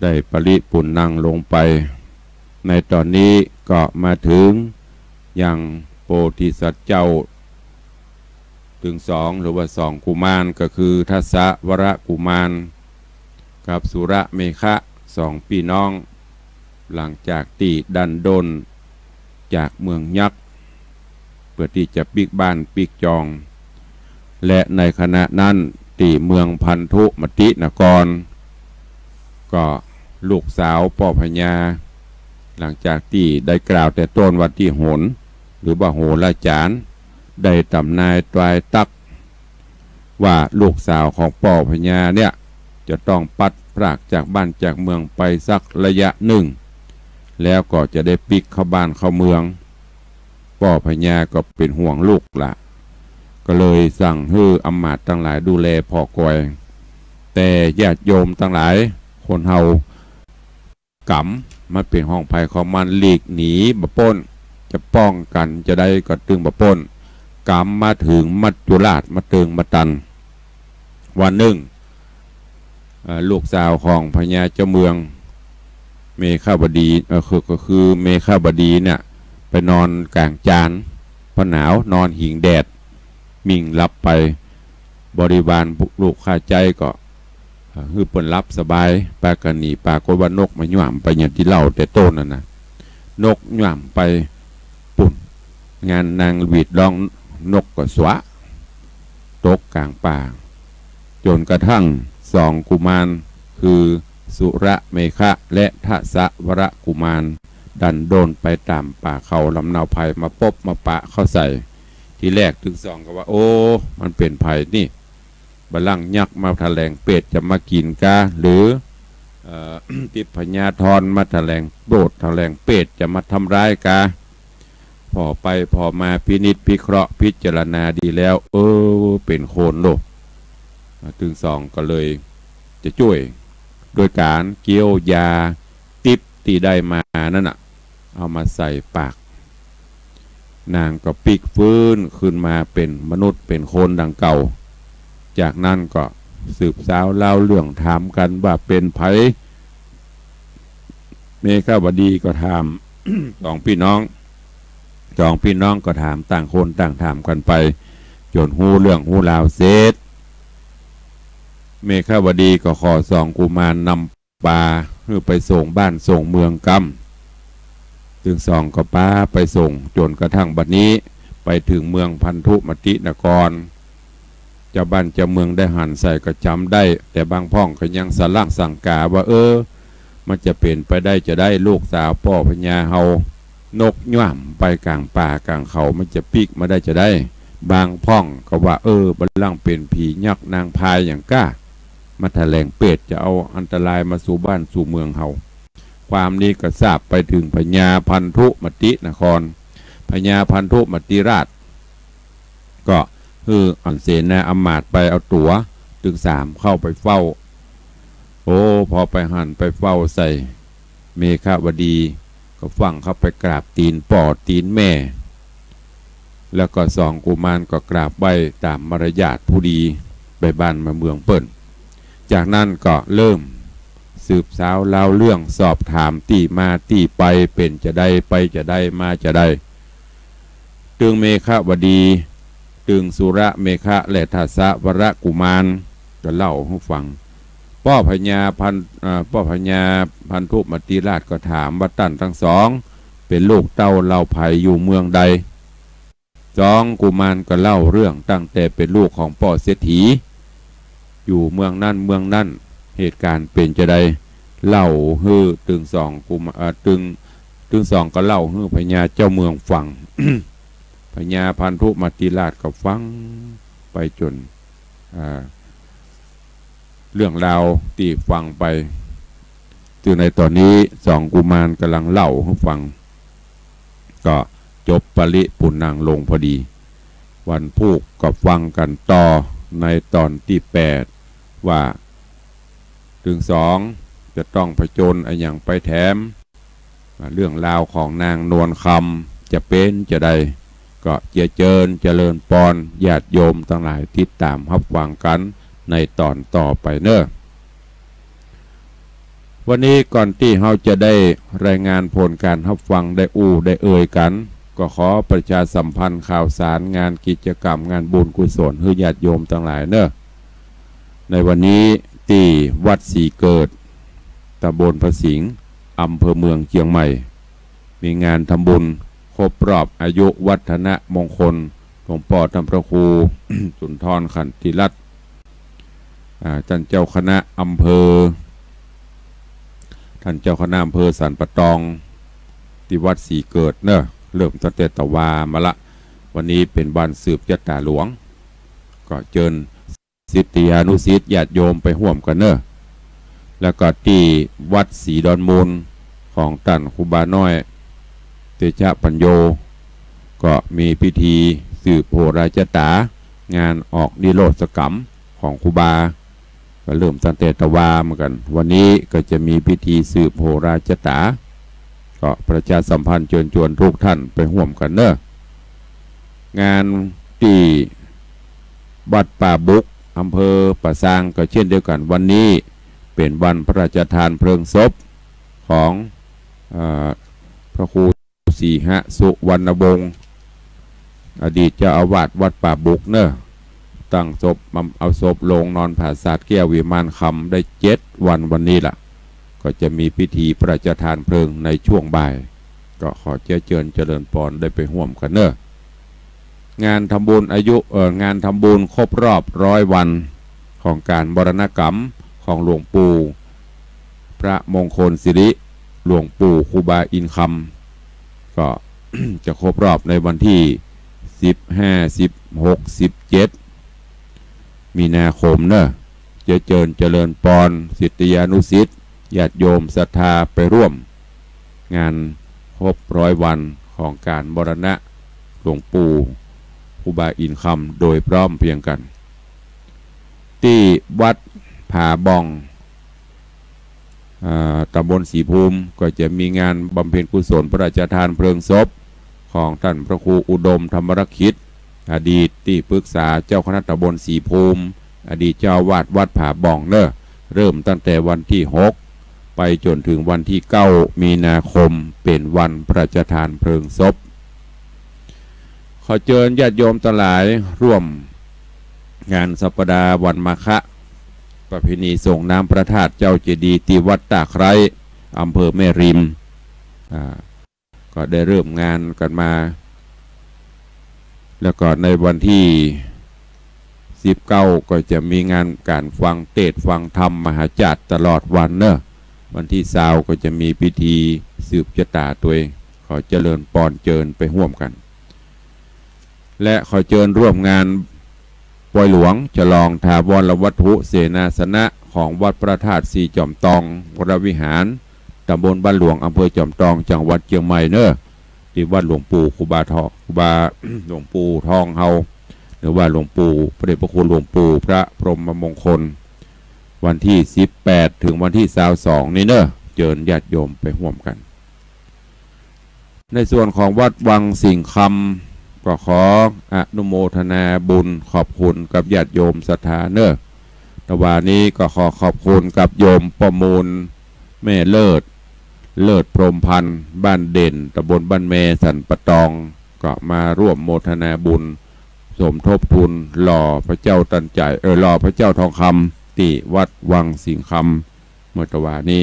ได้ปริปุณณังลงไป ในต๋อนนี้ก็มาเถิงยังโพธิสัตว์เจ้า ตึงสอง หรือว่าสองกุมาร ก็คือทัสสะวรกุมารกับสุรเมขะ สองปี้น้อง หลังจากตี้ดั้นด้นจากเมืองยักษ์ เปื้อตี้จะปิ๊กบ้านปิ๊กจอง และในขณะนั้นตี้เมืองพันธุมตินคร ก็ลูกสาวป้อพญา หลังจากตี้ได้กล่าวแต่ต้นว่าตี้โหร หรือว่าโหราจ๋ารย์ ได้ต๋ำนายตายตั๊ก ว่าลูกสาวของป้อพญาเนี่ย จะต้องปัดพรากจากบ้านจากเมืองไปสักระยะนึ่ง แล้วก็จะได้ปิ๊กเข้าบ้านเข้าเมือง ป้อพญาก็เป๋นห่วงลูกหละ ก็เลยสั่งหื้ออำมาตย์ตังหลายดูแลผ่อกอย แต่ญาติโยมตังหลาย คนเฮา ก๋รรมมันเป๋นของใผของมัน หลีกหนีบ่ป๊น จะป้องกั๋นจาใดก็ตึงบ่ป๊น ก๋รรมมาเถิงมัจจุราชมาเติงมาตัน วันนึ่ง เอ่อ ลูกสาวของพญาเจ้าเมืองเมขวดี เอ่อ คือ ก็คือเมขวดีเนี่ย ไปนอนก๋างจาน เพราะหนาวนอนหิงแดด มิ่งหลับไป บริวารลูกค้าใจ๊ก็ เอ่อ หื้อเปิ้นหลับสบาย ปากั๋นหนี ปรากฏว่านกมาหย่ำไปอย่างตี้เล่าแต่ต้นนั่นนะ นกหย่ำไปปุ้น งานนางหวีดฮ้อง นกก็สวะ ตกก๋างป่า จ๋นกระทั่งสองกุมาร คือสุรเมขะและทัสสะวรกุมาร ดั้นด้นไปต๋ามป่าเขาลำเนาไพร มาปบมาปะเข้าใส่ ทีแรกตึงสองก็ว่า โอ้ มันเป๋นใผนี่ บาลังก์ยักษ์มาถะแหลงเปรตจะมากิ๋นกา หรือ เอ่อ ทิพยาธรมาถะแหลงโปรดถะแหลงเปรตจะมาทำร้ายกา ผ่อไปผ่อมาพินิจพิเคราะห์พิจารณาดีแล้ว เออ เป๋นคนโลก ตึงสองก็เลยจะจ้วย โดยก๋านเคี้ยวยาติ๊บตี้ได้มานั้นน่ะ เอามาใส่ปาก นางก็ปิ๊กฟื้นขึ้นมาเป๋นมนุษย์เป๋นคนดังเก่า จากนั้นก็สืบสาวเล่าเรื่องถามกั๋นว่าเป๋นใผ เมขวดีก็ถาม สองปี้น้อง สองปี้น้องก็ถาม ต่างคนต่างถามกั๋นไป จ๋นฮู้เรื่องฮู้ราวเสร็จ เมขวดีก็ขอสองกุมารนำปาหื้อไปส่งบ้านส่งเมืองกำ ตึงสองก็ปาไปส่ง จ๋นกระทั่งบัดนี้ไปเถิงเมืองพันธุมตินคร เจ้าบ้านเจ้าเมืองได้หันใส่ก็จ๋ำได้ แต่บางพ่องก็ยังสะหลั้งสังก๋าว่า เออ มันจะเป๋นไปได้จาใด ลูกสาวป้อพญาเฮา นกหย่ำไปก๋างป่าก๋างเขา มันจะปิ๊กมาได้จาใด บางพ่องก็ว่า เออ บาลังก์เป๋นผียักษ์นางพญาอย่างก้า มาถะแหลงเปรตจะเอาอันตรายมาสู่บ้านสู่เมืองเฮา ความนี้ก็สาบไปเถิงพญาพันธุมตินคร พญาพันธุมติราช ก็ หื้ออันเสนาอำมาตย์ไปเอาตั๋ว ตึงสามเข้าไปเฝ้า โอ้ พอไปหันไปเฝ้าใส่ เมขวดี ก็ฟั่งเข้าไปกราบตี๋นป้อตี๋นแม่ แล้วก็สองกุมารก็กราบไหว้ต๋ามมารยาทผู้ดี ไปบ้านมาเมืองเปิ้น จากนั้นก็เริ่มสืบสาวเล่าเรื่อง สอบถามตี้มาตี้ไป เป๋นจาใด ไปจาใด มาจาใด ตึงเมขวดี ตึงสุรเมขะ และทศวรกุมาร ก็เล่าหื้อฟัง ป้อพญาพัน เอ่อ ป้อพญาพันธุมติราชก็ถามว่า ต้านตึงสอง เป๋นลูกเต้าเหล่าใผ อยู่เมืองใด สองกุมารก็เล่าเรื่องตั้งแต่เป๋นลูกของป้อเศรษฐี อยู่เมืองนั้นเมืองนั้น เหตุก๋ารณ์เป๋นจาใด เล่าหื้อตึงสองกุมาร เอ่อ ตึง ตึงสองก็เล่าหื้อพญาเจ้าเมืองฟัง พญาพันธุมติราชก็ฟังไปจ๋น อ่า เรื่องราวตี้ฟังไป ซึ่งในต๋อนนี้สองกุมารก่ำลังเล่าหื้อฟัง ก็จบปริปุณณังลงพอดี วันพูกก็ฟังกั๋นต่อในต๋อนตี้แปด ว่าตึงสองจะต้องผจญอะหยังไปแถม เรื่องราวของนางนวลคำจะเป๋นจาใด ก็เจียเจิญเจริญปอนญาติโยมตังหลาย ติดต๋ามฮับฟังกั๋นในต๋อนต่อไปเน่อ วันนี้ก่อนตี้เฮาจะได้รายงานผลก๋านฮับฟัง ได้อู้ได้เอ่ยกั๋น ก็ขอประชาสัมพันธ์ข่าวสารงานกิจกรรมงานบุญกุศลหื้อญาติโยมตังหลายเน่อ ในวันนี้ตี้วัดศรีเกิด ตำบลพระสิงห์ อำเภอเมืองเจียงใหม่ มีงานทำบุญครบรอบอายุวัฒนมงคลหลวงป้อต้านพระครูสุนทรขันติรัตน์ อ่า ต้านเจ้าคณะอำเภอ ต้านเจ้าคณะอำเภอสันป่าตอง ตี้วัดศรีเกิดเน่อ เริ่มตั้งแต่ตะวามาละ วันนี้เป๋นวันสืบจะต๋าหลวง ก็เจิญ ศิษยานุศิษย์ญาติโยมไปฮ่วมกั๋นเน่อ แล้วก็ตี้วัดศรีดอนมูลของต้านครูบาน้อย เตชะปัญโญ ก็มีพิธีสืบโหราจะต๋า งานออกนิโรธกรรมของครูบา ก็เริ่มตั้งแต่ตะวาเหมือนกั๋น วันนี้ก็จะมีพิธีสืบโหราจะต๋า ก็ประชาสัมพันธ์เจิญจวนทุกท่านไปฮ่วมกั๋นเน่อ งานตี้วัดป่าบุก อำเภอป่าซางก็เช่นเดียวกั๋น วันนี้เป๋นวันพระราชทานเพลิงศพของ เอ่อ พระครูศรีหสุวรรณวงศ์ อดีตเจ้าอาวาสวัดป่าบุกเน่อ ตั้งศพ เอาศพลงนอนผาสาทแก้ววิมานคำได้เจ็ดวัน วันนี้ล่ะ ก็จะมีพิธีพระราชทานเพลิงในช่วงบ่าย ก็ขอเจียเจิญเจริญปอนได้ไปฮ่วมกั๋นเน่อ งานทำบุญอายุ เอ่อ งานทำบุญครบรอบร้อยวันของก๋านมรณกรรมของหลวงปู่พระมงคลสิริ หลวงปู่ครูบาอินทร์คำ ก็ จะครบรอบในวันตี้สิบห้า สิบหก สิบเจ็ด มีนาคมเน่อ เจียเจิญเจริญปอนศิษยานุศิษย์ญาติโยมศรัทธาไปฮ่วมงานครบร้อยวันของก๋านมรณะหลวงปู่ครูบาอินทร์คำโดยพร้อมเพรียงกั๋น ตี้วัดผาบ่อง อ่า ตำบลศรีภูมิ ก็จะมีงานบำเพ็ญกุศลพระราชทานเพลิงศพของต้านพระครูอุดมธรรมรักขิต อดีตตี้ปรึกษาเจ้าคณะตำบลศรีภูมิ อดีตเจ้าอาวาสวัดผาบ่องเน่อ เริ่มตั้งแต่วันตี้หก ไปจ๋นเถิงวันตี้เก้า มีนาคม เป๋นวันพระราชทานเพลิงศพ ขอเจิญญาติโยมตังหลายฮ่วมงานสัปดาห์วันมาฆะ ประเพณีส่งน้ำพระธาตุเจ้าเจดีย์ตี้วัดตาไคร้ อำเภอแม่ริม อ่า ก็ได้เริ่มงานกั๋นมา แล้วก็ในวันตี้สิบเก้า ก็จะมีงานก๋านฟังเตสน์ฟังธรรมมหาจาตุตลอดวันเน่อ วันตี้ซาวก็จะมีพิธีสืบจะต๋าตวย ขอเจริญปอนเจิญไปฮ่วมกั๋น และขอเจิญฮ่วมงานปอยหลวงฉลองถาวรวัตถุเสนาสนะของวัดพระธาตุศรีจอมตองวรวิหาร ตำบลบ้านหลวง อำเภอจอมตอง จังหวัดเจียงใหม่เน่อ ตี้วัดหลวงปู่ครูบาทอง ครูบา หลวงปู่ทองเฮา หรือว่าหลวงปู่ พระเดชพระคุณหลวงปู่พระพรหมมงคล วันตี้สิบแปดเถิงวันตี้ซาวสองนี่เนาะ เจิญญาติโยมไปฮ่วมกั๋น ในส่วนของวัดวังสิงห์คำ ก็ขออนุโมทนาบุญขอบคุณกับญาติโยมศรัทธาเนาะ ตะวานี้ก็ขอขอบคุณกับโยมประมูล แม่เลิศ เลิศพรหมพันธ์ บ้านเด่น ตำบลบ้านแม สันป่าตอง ก็มาร่วมโมทนาบุญ สมทบทุนหล่อพระเจ้าตันใจ๋ เออ หล่อพระเจ้าทองคำ ตี้วัดวังสิงห์คำ เมื่อตะวานี้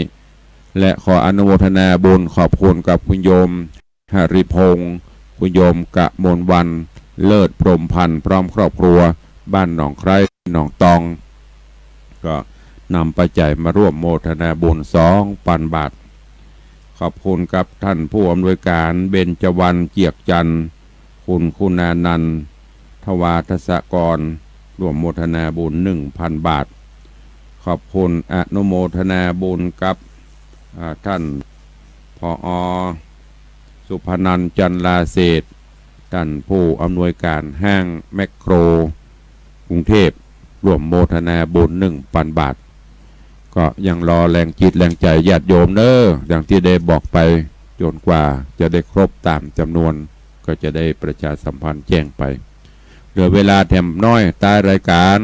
และขออนุโมทนาบุญขอบคุณกับคุณโยม หริพงษ์ คุณโยมกมลวรรณ เลิศพรหมพันธ์ พร้อมครอบครัว บ้านหนองไคร้ หนองตอง ก็นำปัจจัยมาร่วมโมทนาบุญสองปันบาท ขอบคุณกับท่านผู้อำนวยการ เบญจวรรณ เจียกจันทร์ คุณคุณานันท์ ทวาทศกร ร่วมโมทนาบุญหนึ่งปันบาท ขอบคุณอนุโมทนาบุญกับ อ่า ท่าน ผอ. สุพนันท์ จันทราเศรษฐ ท่านผู้อำนวยการห้างแมคโครกรุงเทพฯ ร่วมโมทนาบุญหนึ่งปันบาท ก็ยังรอแรงจิตแรงใจ๋ญาติโยมเนาะ อย่างตี้ได้บอกไป จ๋นกว่าจะได้ครบต๋ามจ๋ำนวน ก็จะได้ประชาสัมพันธ์แจ้งไป เหลือเวลาแถมน้อย ต๊ายรายก๋าน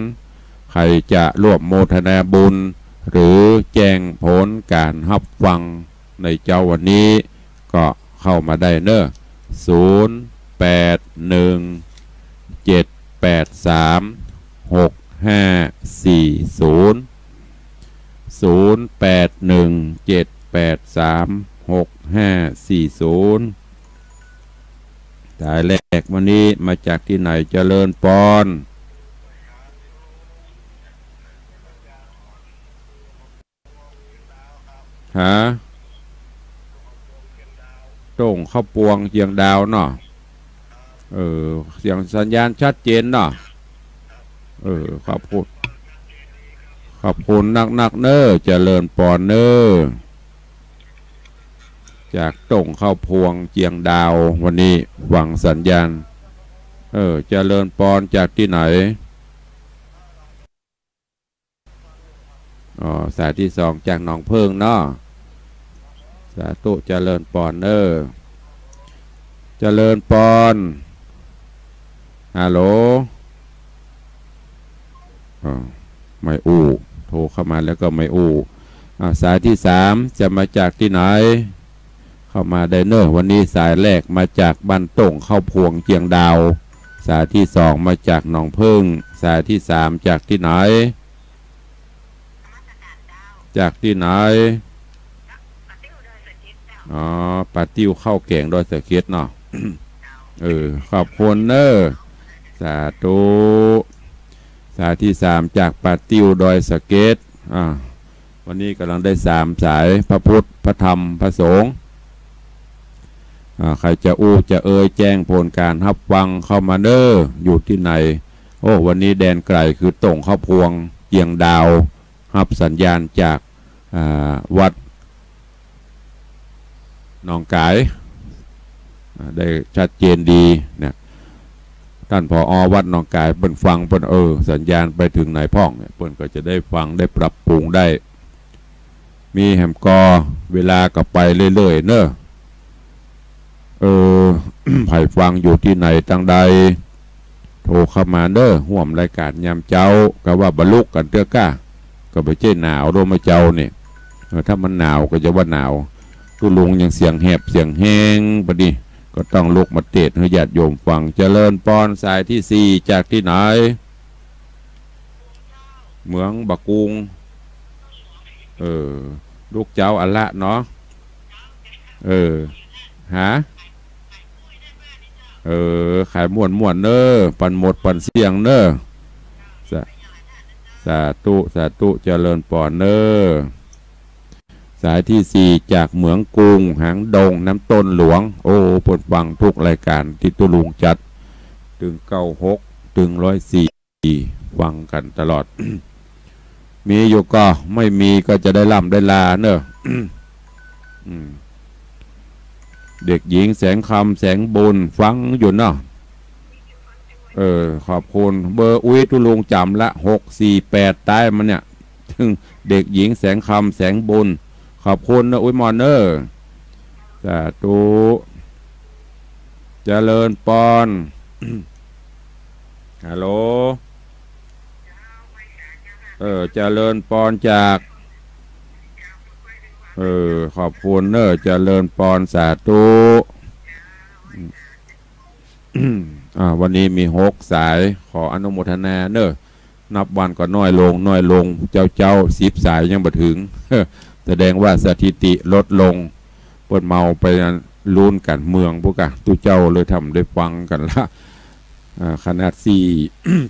ใผจะร่วมโมทนาบุญ หรือแจ้งผลก๋านฮับฟังในเจ๊าวันนี้ ก็เข้ามาได้เนาะ ศูนย์ แปด หนึ่ง เจ็ด แปด สาม หก ห้า สี่ ศูนย์ ศูนย์ แปด หนึ่ง เจ็ด แปด สาม หก ห้า สี่ ศูนย์ สายแรกวันนี้มาจากตี้ไหน เจริญปอน ฮะ ต้งข้าวพวงเจียงดาวเนาะ เออ เสียงสัญญาณชัดเจนเนาะ เออ ขอบคุณ ขอบคุณนักๆ เนาะ เจริญปอนเนาะ จากต้งข้าวพวงเจียงดาว วันนี้ฟังสัญญาณ เออ เจริญปอนจากตี้ไหน อ๋อ สายตี้สองจากหนองเผิ้งเนาะ สาธุ เจริญปอนเนาะ เจริญปอน ฮัลโหล อ๋อ ไม่อู้ โทรเข้ามาแล้วก็ไม่อู้ อ่า สายตี้สามจะมาจากตี้ไหน เข้ามาได้เนาะ วันนี้สายแรกมาจากบ้านต้งข้าวพวงเจียงดาว สายตี้สองมาจากหนองเผิ้ง สายตี้สามจากตี้ไหน จากตี้ไหน อ๋อ ป่าติ้วข้าวแก๋งดอยสะเก็ดเนาะ เออ ขอบคุณเนาะ สาธุ สายตี้สามจากป่าติ้วดอยสะเก็ด อ่า วันนี้ก่ำลังได้สามสาย พระพุทธ พระธรรม พระสงฆ์ อ่า ใผจะอู้จะเอยแจ้งผลก๋านฮับฟังเข้ามาเนาะ อยู่ตี้ไหน โอ้ วันนี้แดนไก๋คือต้งข้าวพวงเจียงดาว ฮับสัญญาณจาก อ่า วัดหนองก๋าย อ่า ได้ชัดเจนดีนะ ต้าน ผอ. วัดหนองก๋าย เปิ้นฟัง เปิ้น เออ สัญญาณไปเถิงไหนพ่องเนี่ย เปิ้นก็จะได้ฟัง ได้ปรับปรุงได้ มีแหมก่อ เวลาก็ไปเรื่อยๆ เนาะ เออ ใผฟังอยู่ตี้ไหนตางใด โทรเข้ามาเนาะ ฮ่วมรายก๋านยามเจ๊า กาว่าบ่ลุกกั๋นเตื้อก้า ก็บ่ใจ้หนาวโดยเมื่อเจ๊านี่ เออ ถ้ามันหนาวก็จะว่าหนาว ตุ๊ลุงยังเสียงแหบเสียงแฮง ปะนี้ก็ต้องลุกมาเตศน์หื้อญาติโยมฟัง เจริญปอน สายตี้สี่จากตี้ไหน เหมืองบะกุง เออ ลูกเจ๊าอะละเนาะ เออ ฮะ เออ ขายม่วนๆ เนาะ ปันหมดปันเสี้ยงเนาะ สา สาธุ สาธุ เจริญปอนเนาะ สายตี้สี่จากเหมืองกุง หางดง น้ำต้นหลวง โอ้ เปิ้นฟังกู้รายก๋านตี้ตุ๊ลุงจัด ตึงเก้าหก ตึงร้อยสี่ ฟังกั๋นตลอด มีอยู่ก่อ ไม่มีก็จะได้ล่ำได้ลาเนาะ อืม เด็กหญิงแสงคำ แสงบุญ ฟังอยู่เนาะ เอ เออ ขอบคุณ เบอร์อุ๊ยตุ๊ลุงจ๋ำละ หกสี่แปด ใต้มันเนี่ย เด็กหญิงแสงคำ แสงบุญ ขอบคุณนะอุ๊ยหม่อนเน่อ สาธุ เจริญปอน ฮัลโหล เออ เจริญปอนจาก เออ ขอบคุณเน่อ เจริญปอน สาธุ อ่า วันนี้มีหกสาย ขออนุโมทนาเน่อ นับวันก็น้อยลง น้อยลง เจ้าๆ สิบสายยังบ่ถึง แสดงว่าสถิติลดลง เปิ้นเมาไปลูนก๋านเมืองปู้นก่ะ ตุ๊เจ้าเลยทำได้ฟังกั๋นละ อ่า ขนาดสี่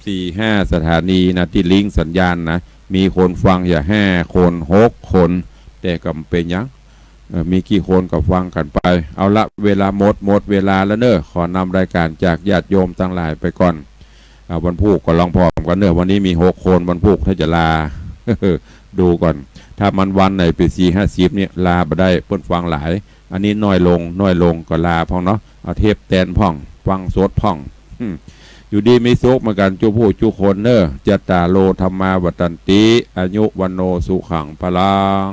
สี่ห้าสถานีนะ ตี้ลิงก์สัญญาณนะ มีคนฟังอย่าห้าคน หกคน แต่ก็บ่เป๋นหยัง เอ่อ มีกี่คนก็ฟังกั๋นไป เอาละ เวลาหมด หมดเวลาแล้วเน่อ ขอนำรายก๋านจากญาติโยมตังหลายไปก่อน อ่า วันพูกก็ลองผ่อมกั๋นเน่อ วันนี้มีหกคน วันพูกถ้าจะลา ดูก่อน ถ้ามันวันไหนเป๋นสี่ห้าสิบเนี่ย ลาบ่ได้ เปิ้นฟังหลาย อันนี้น้อยลง น้อยลงก็ลาพ่องเนาะ เอาเทปแตนพ่อง ฟังสดพ่อง อืม อยู่ดีมีสุขเหมือนกั๋น จุผู้จุคนเน่อ จัตตาโร ธัมมา วัฑฒันติ อายุ วัณโณ สุขัง พลัง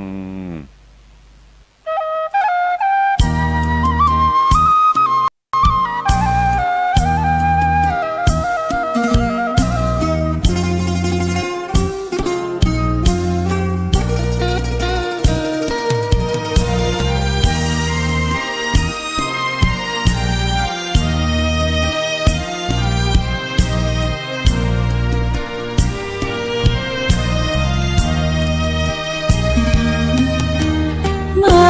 มา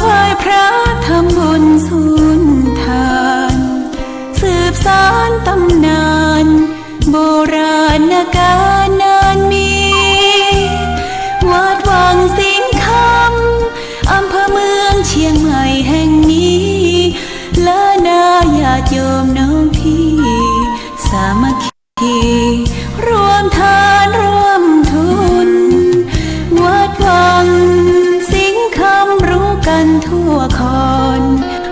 ไหว้พระทำบุญสุนทาน สืบสานต๋ำนานโบราณกาลนานมี วัดวังสิงห์คำ อำเภอเมืองเชียงใหม่แห่งนี้ และนาญาติโยมน้องพี่ สามัคคี ร่วมทานร่วมทุน วัดวังสิงห์คำรู้กั๋นทั่วคอน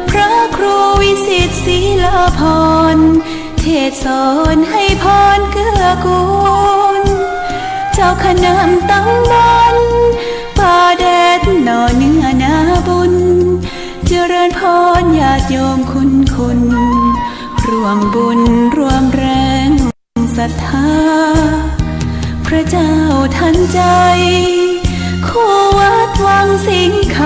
พระครูวิสิตศรีลาภรณ์ เทศน์สอนให้พรเกื้อกูล เจ้าคณะตำบลป่าแดดหน่อเนื้อนาบุญ เจริญพรญาติโยมคุณคน ร่วมบุญร่วมแรง ศรัทธา พระเจ้าทันใจ คู่วัดวังสิงห์ค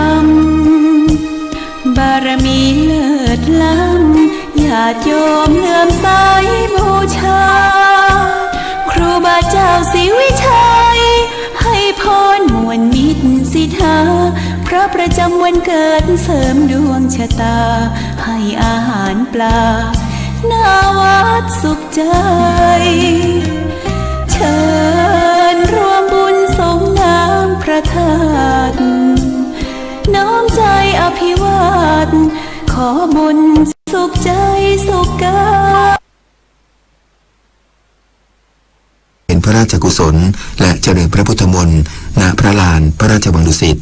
ำ บารมีเลิศล้ำ ญาติโยมเลื่อมใสบูชา ครูบาเจ้าศรีวิชัย ให้พรมวลมิตรสิทธา พระประจำวันเกิดเสริมดวงชะตา ให้อาหารปลา หน้าวัดสุขใจ เชิญร่วมบุญสรงน้ำพระธาตุ น้อมใจอภิวาท ขอบุญสุขใจสุขกาย เป็นพระราชกุศล และเจริญพระพุทธมนต์ ณ พระลานพระราชวังดุสิต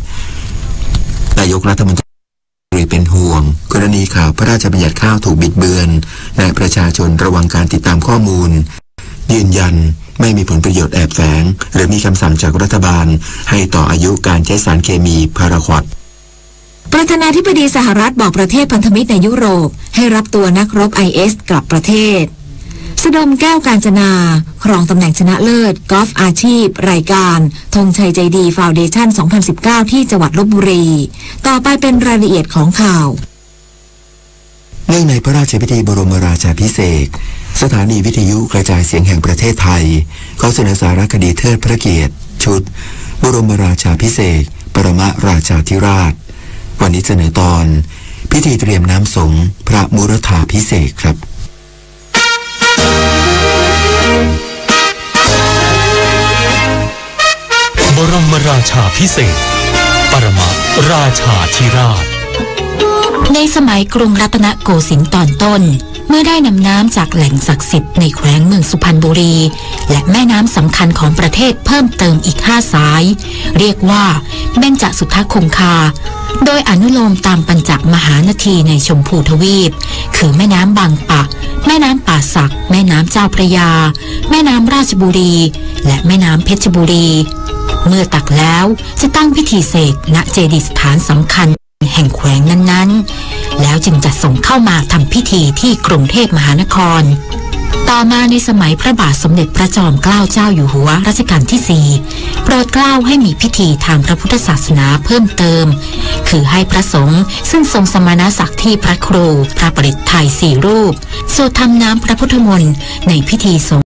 นายกรัฐมนตรี เป็นห่วงกรณีข่าวพระราชบัญญัติข้าวถูกบิดเบือน และประชาชนระวังการติดตามข้อมูล ยืนยันไม่มีผลประโยชน์แอบแฝง หรือมีคำสั่งจากรัฐบาลให้ต่ออายุการใช้สารเคมีพาราควอด ประธานาธิบดีสหรัฐบอกประเทศพันธมิตรในยุโรปให้รับตัวนักรบไอเอสกลับประเทศ สะดม แก้วกาญจนา ครองตำแหน่งชนะเลิศกอล์ฟอาชีพ รายการธงชัยใจดีฟาวเดชั่น สองพันสิบเก้า ที่จังหวัดลพบุรี ต่อไปเป็นรายละเอียดของข่าว เนื่องในพระราชพิธีบรมราชาภิเษก สถานีวิทยุกระจายเสียงแห่งประเทศไทย ขอเสนอสารคดีเทิดพระเกียรติ ชุด บรมราชาภิเษก ปรมราชาธิราช วันนี้เสนอตอน พิธีเตรียมน้ำสงฆ์พระมุรธาภิเษกครับ บรมราชาภิเษก ปรมราชาธิราช ในสมัยกรุงรัตนโกสินทร์ตอนต้น เมื่อได้นำน้ำจากแหล่งศักดิ์สิทธิ์ในแขวงเมืองสุพรรณบุรี และแม่น้ำสำคัญของประเทศเพิ่มเติมอีกห้าสาย เรียกว่าเบญจสุทธคงคา โดยอนุโลมตามปัญจมหานาทีในชมพูทวีป คือแม่น้ำบางปะ แม่น้ำป่าสัก แม่น้ำเจ้าพระยา แม่น้ำราชบุรี และแม่น้ำเพชรบุรี เมื่อตักแล้วจะตั้งพิธีเสก ณ เจดีย์สถานสำคัญแห่งแขวงนั้นๆ แล้วจึงจะส่งเข้ามาทำพิธีที่กรุงเทพมหานคร ต่อมาในสมัยพระบาทสมเด็จพระจอมเกล้าเจ้าอยู่หัวรัชกาลที่สี่ โปรดเกล้าให้มีพิธีทางพระพุทธศาสนาเพิ่มเติม คือให้พระสงฆ์ซึ่งทรงสมณศักดิ์ที่พระครู พระปริตรไทยสี่รูป สวดทำน้ำพระพุทธมนต์ในพิธีสงฆ์